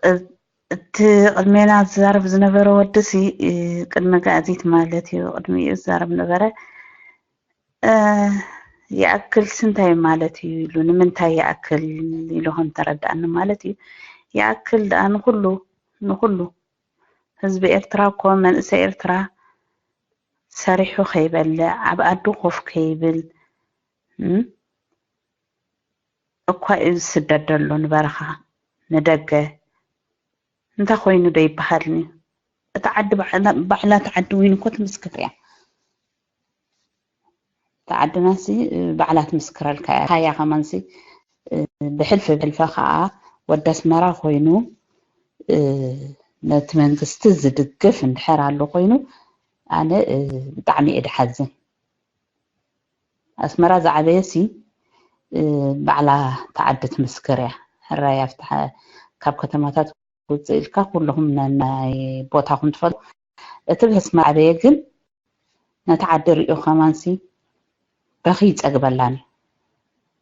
እ፣ እቲ ቅድሜና ዝዛረብ ዝነበረ ወዲ ሲ፣ እ፣ ቅድሚ ጋዜት ማለት እዩ፣ ቅድሚኡ ዝዛረብ ነበረ። እ፣ ይኣክል ስንታይ ማለት እዩ ኢሉ፣ ንምንታይ ይኣክል ኢሉ ከም ተረድኣኒ ማለት እዩ። ይኣክል ደኣ ንኹሉ፣ ንኹሉ ህዝቢ ኤርትራ እኮ፣ መንእሰይ ኤርትራ ሰሪሑ ከይበልዕ፣ ኣብ ኣዱ ኮፍ ከይብል፣ እም፣ እኳ እዩ ዝስደድ ዘሎ ንበረኻ፣ ንደገ። እንታይ ኮይኑ ዶ ይበሃልኒ? እታ ዓዲ ባዕላ፣ ባዕላ እታ ዓዲ እውን እኮ ትምስክር እያ። እታ ዓድናሲ፣ እ፣ ባዕላ ትምስክረልካ እያ። ሃያ ከማንሲ፣ እ፣ ብሕልፊ ብሕልፈ ከዓ ወዲ ኣስመራ ኮይኑ፣ እ፣ ነቲ መንግስቲ ዝድግፍ እንድሕር ኣሎ ኮይኑ፣ ኣነ፣ እ፣ ብጣዕሚ እየ ድሓዝን። ኣስመራ ዝዓበየሲ፣ እ፣ ባዕላ እታ ዓዲ ትምስክር እያ። ሕራይ ኣብቲ ሓ-፣ ካብ ከተማታት ውፅእ ኢልካ ኩልኹም ነናይ ቦታኹም ትፈልጡ። እቲ ብኣስመራ ዓበየ ግን ነቲ ዓዲ ሪኡ ከማንሲ በኺ ይጸግበላን እዩ።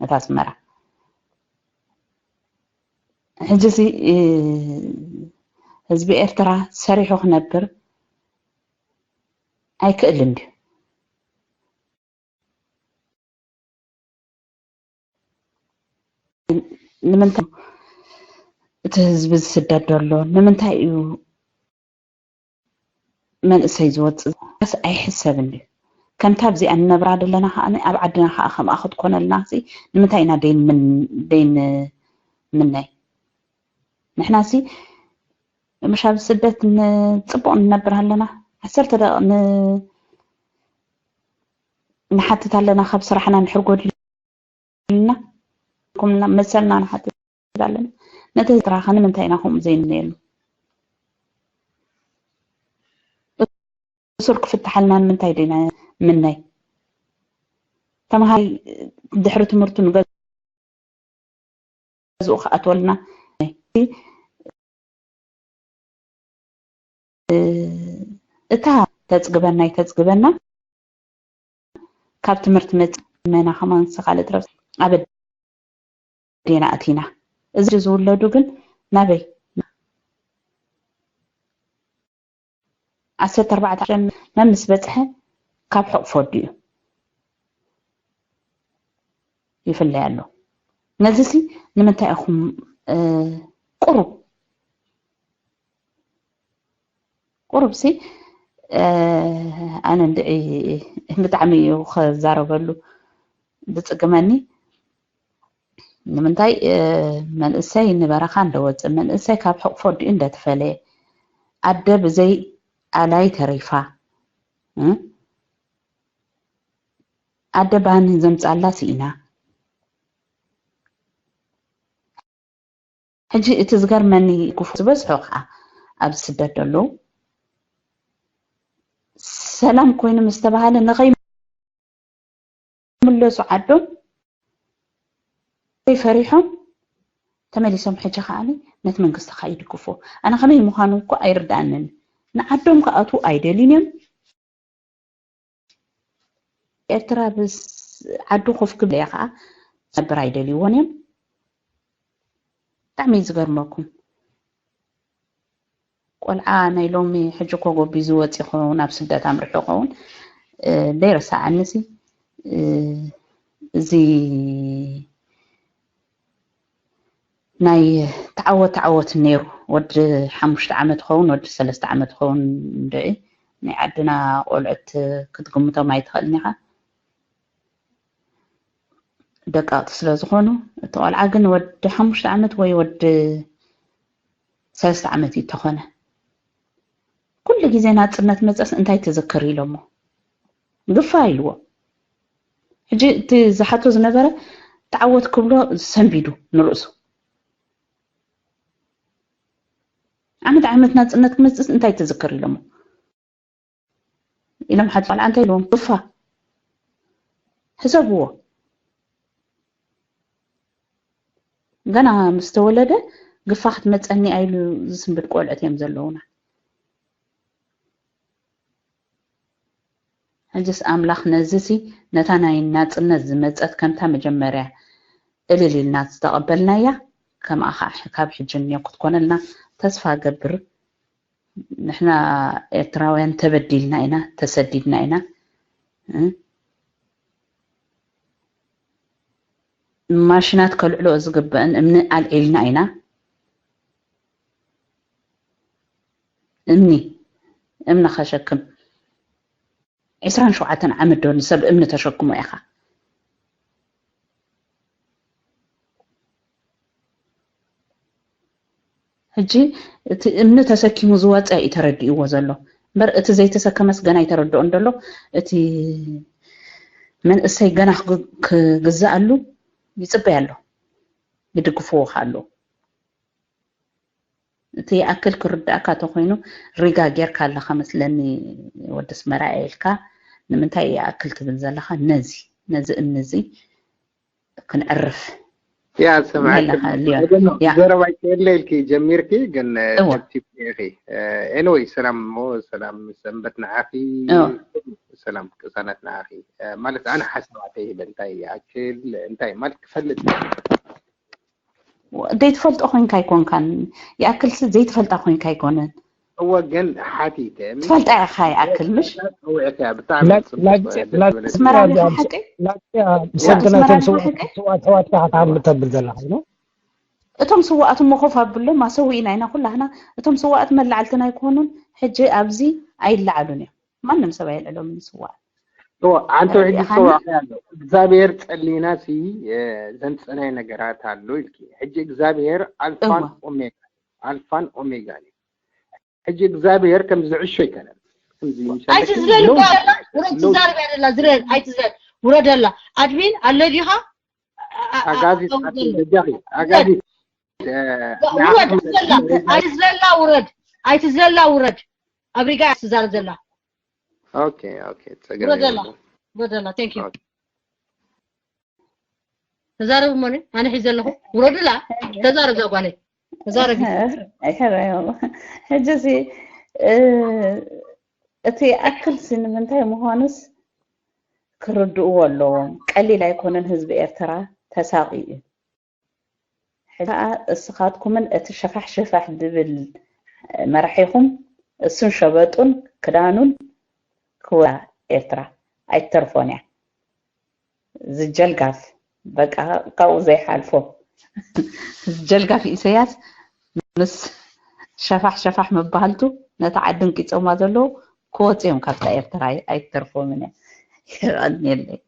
ነታ ኣስመራ። ሕጂሲ፣ እ፣ ህዝቢ ኤርትራ ሰሪሑ ክነብር ኣይክእልን ድዩ? ንምንታይ እቲ ህዝቢ ዝስደድ ዘሎ? ንምንታይ እዩ መንእሰይ ዝወፅእ? ስ ኣይሕሰብን ድዩ? ከምታ ኣብዚኣ ንነብራ ዘለና ከዓ ኣብ ዓድና ከዓ ከምኣ ክትኮነልና ሲ ንምንታይ ኢና ደይን ምን-፣ ደይን ምናይ? ንሕና ሲ ምሽ ኣብ ስደት ንፅቡቕ ንነብር ኣለና። ዓሰርተ ደቂቕ ን-፣ ንሓትት ኣለና ካብ ስራሕና እንድሕር ጎዲልና። ኩምና መሰልና ንሓትት ኣለና። ነቲ ስራኸ ንምንታይ ኢና ከምኡ ዘይንነየሉ? እሱር ክፍትሓልና ንምንታይ ዲና ምናይ? ተምሃሪ ድሕሪ ትምህርቱ ንገዝኡ ክኣትወልና። እታ ተጽግበና ይተጽግበና፣ ካብ ትምህርቲ መጽ-፣ መና ከማን ስኻለ ትረፍ ኣብ ኣዴና ኣቲና። እዚ ዝውለዱ ግን ናበይ? ዓሰርተ ኣርባዕተ መን ምስ በጽሐ ካብ ሕቕፎ ድዩ? ይፍለይ ኣሎ። ነዚሲ ንምንታይ ኢኹም፣ እ፣ ቁሩብ፣ ቁሩብሲ፣ እ፣ ኣነ እንድዒ ብጣዕሚ እዩ ክዛረበሉ ዝጽግመኒ። ንምንታይ፣ እ፣ መንእሰይ ንበረኻ እንደወጽእ፣ መንእሰይ ካብ ሕቕፎ ኣዲኡ እንደተፈለየ፣ ኣደ ብዘይ ኣላይ ተሪፋ፣ እ፣ ኣደ ባኒ ዘምጻላ ስኢና። ሕጂ እቲ ዝገርመኒ፣ ክፉ ዝበዝሖ ከዓ ኣብ ስደት ዘለዉ፣ ሰላም ኮይኑ ምስ ተባሃለ ንኸይምለሱ ዓዶም ፈሪሖም ተመሊሶም። ሕጂ ከዓ ነቲ መንግስቲ ከዓ ይድግፎ። ኣነ ከመይ ምዃኑ እኮ ኣይርድኣንን። ንዓዶም ክኣትዉ ኣይደልዩን እዮም። ኤርትራ ብስ ዓዱ ኮፍ ክብል እያ ከዓ ነብር ኣይደልይዎን እዮም። ብጣዕሚ እዩ ዝገርመኩም። ቆልዓ ናይ ሎሚ ሕጂ እኮ ጎቢዙ ወፂ ይኸውን፣ ናብ ስደት ኣምሪሑ ይኸውን። እ፣ ዘይረሳዓኒ ሲ፣ እ፣ እዚ ናይ ተዓወት ተዓወት ነይሩ። ወዲ ሓሙሽተ ዓመት ይኸውን፣ ወዲ ሰለስተ ዓመት ይኸውን፣ እንድዒ ናይ ዓድና ቆልዑት ክትግምቶም ኣይትኽእልን ኢኻ። ደቀቕቲ ስለ ዝኾኑ፣ እቲ ቆልዓ ግን ወዲ ሓሙሽተ ዓመት ወይ ወዲ ሰለስተ ዓመት እዩ ተኾነ። ኩሉ ግዜ ናጽነት መጸስ እንታይ ትዝክር ኢሎሞ። ግፋ ኢልዎ። ሕጂ እቲ ዝሓቶ ዝነበረ ተዓወት ክብሎ ሰንቢዱ ንርእሱ። ዓመት ዓመት ናጽነት ክመጽእስ እንታይ ትዝክር ኢሎሞ። ኢሎም ሓቲ ቆልዓ እንታይ ኢልዎም? ግፋ። ሕሰብዎ። ገና ምስ ተወለደ ግፋ ክትመጸኒ ኢሉ ዝስንብድ ቆልዑት እዮም ዘለዉና። ሕጅስ ኣምላኽ ነዚሲ ነታ ናይ ናጽነት ዝመጸት ከምታ መጀመርያ እልል ኢልና ዝተቐበልናያ፣ ከምኣ ኸዓ ካብ ሕጂ እኒኦ ክትኮነልና ተስፋ እገብር። ንሕና ኤርትራውያን ተበዲልና ኢና፣ ተሰዲድና ኢና። እ? ማሽናት ከልዕልኦ ዝግበአን እምኒ ኣልዒልና ኢና። እምኒ፣ እምኒ ከሸክም። ዕስራን ሸውዓተን ዓመት ዶ ንሰብ እምኒ ተሸክሞ ኢኻ? ሕጂ እቲ እምኒ ተሰኪሙ ዝወፀ እዩ ተረዲእዎ ዘሎ። እምበር እቲ ዘይተሰከመስ ገና ኣይተረድኦን ዘሎ። እቲ መንእሰይ ገና ክግ-፣ ክግዛእ ኣሉ ይፅበይ ኣሎ። ይድግፍዎ ከ ኣለዉ። እቲ ይኣክል ክርድኣካ ተኾይኑ ሪጋ ጌርካ ኣለኻ መስለኒ፣ ወዲ ኣስመራ ኢልካ ንምንታይ ይኣክል ትብል ዘለኻ? ነዚ፣ ነዚ እምኒ እዚ ክንዕርፍ ያ፣ ሰማዕቲ ኣለኻ፣ ሊዮን። ያ። ዘረባ ይቀየለ ኢልኪ ጀሚርኪ፣ ግን እወ። ተብቲብኪ ኢኺ። ኤኒወይ፣ ሰላም እሞ፣ ሰላም ሰንበት ንዓኺ። እወ። ሰላም ቅሳነት ንዓኺ። ማለት ኣነ ሓሳባተይ ሂበ፣ እንታይ ይኣክል፣ እንታይ ማለት ክፈልጥ። ዘይትፈልጦ ኮይንካ ኣይኮንካን። ይኣክልሲ ዘይትፈልጣ ኮይንካ ኣይኮነን። እወ፣ ግን ሓቲተ። ትፈልጣ ኢኻ ይኣክል፣ ምሽ? ጸዊዕካ፣ ብጣዕሚ ላ-፣ ጽቡቕ፣ ላግጺ-፣ ደስ ላግጺ ዝበለኒ። ኣስመራ ኣለኻ ሓቂ? ላግጺ፣ ያ፣ ብሰንኪ ኣስመራ ናይቶም ኣለኻ ስውኣት፣ ሓቂ? ስውኣት ኣሕዋትካ ክትሃምል ተብል ዘለኻ፣ ኖ? እቶም ስውኣት እሞ ኮፍ ኣብሎም፣ ኣሰዊእና ኢና ኩላህና። እቶም ስውኣት መላዕልትና ኣይኮኑን፣ ሕጂ ኣብዚ ኣይለዓሉን እዮም። ማንም ሰብ ኣየልዕሎም ንስዋ። እወ፣ ኣንተ ሕጂ ኣረዲእኻኒ? ዝሰዋዕካዮ ኣሎ። እግዚኣብሔር ጸሊና ሲ፣ እ፣ ዘምጸናይ ነገራት ኣሎ ኢልኪ። ሕጂ እግዚኣብሔር ኣልፋን እወ። ኦሜጋ፣ ኣልፋን ኦሜጋን እዩ። ሕጂ እግዚኣብሔር ከም ዝዕሾ ይከነን። ከምዚ ምሳሌ ኣይትዝለል ሎው፣ እኮ ኣላ፣ ውረድ ሎው። ትዛረብ እያ ዘላ፣ ዝለል፣ ኣይትዝለል። ውረድ ኣላ። ኣድሚን ኣሎ ዲኻ? ኣ-፣ ኣ-፣ ኣጋዚ ኣው ኣቲ ዘሎ። በጃኺ፣ ውረድ። ኣጋዚ፣ እ፣ ያ፣ ውረድ፣ ንዓኹም ትዘላ። ኣይትዝለላ፣ ውረድ። ኣይትዝለላ፣ ውረድ። ኣብ ሪጋ እያ ትዛረብ ዘላ። ኦኬ፣ ኦኬ፣ ጸገም ውረድ ኣላ። የብሉን። ውረድ ኣላ። Thank you። ኦኬ። ተዛረብ እሞ፣ ኣነ ሒዘ ኣለኹ። ውረድላ። ተዛረብ፣ እዛ ጓለይ። ተዛረቢ። ሕራይ፣ ሕጂ እዚ፣ እ፣ እቲ ኣክልሲ ንምንታይ ምዃኑስ ክርድእዎ ኣለዎም። ቀሊል ኣይኮነን፣ ህዝቢ ኤርትራ ተሳቒዩ እዩ። ሕጂ ከኣ እስኻትኩምን እቲ ሸፋሕ ሸፋሕ ድብል መራሒኹም እሱን ሸበጡን ክዳኑን ክወራ ኤርትራ። ኣይትተርፎን እያ። ዝጀልጋፍ በቃ ካብኡ ዘይሓልፎ ዝጀልጋፍ ኢሰያስ ምስ ሸፋሕ ሸፋሕ መባህልቱ ነታ ዓዲ እንቂጾማ ዘለዉ ክወፁ እዮም ካብታ ኤርትራ ኣይትተርፎምን እያ። የቐንየለይ።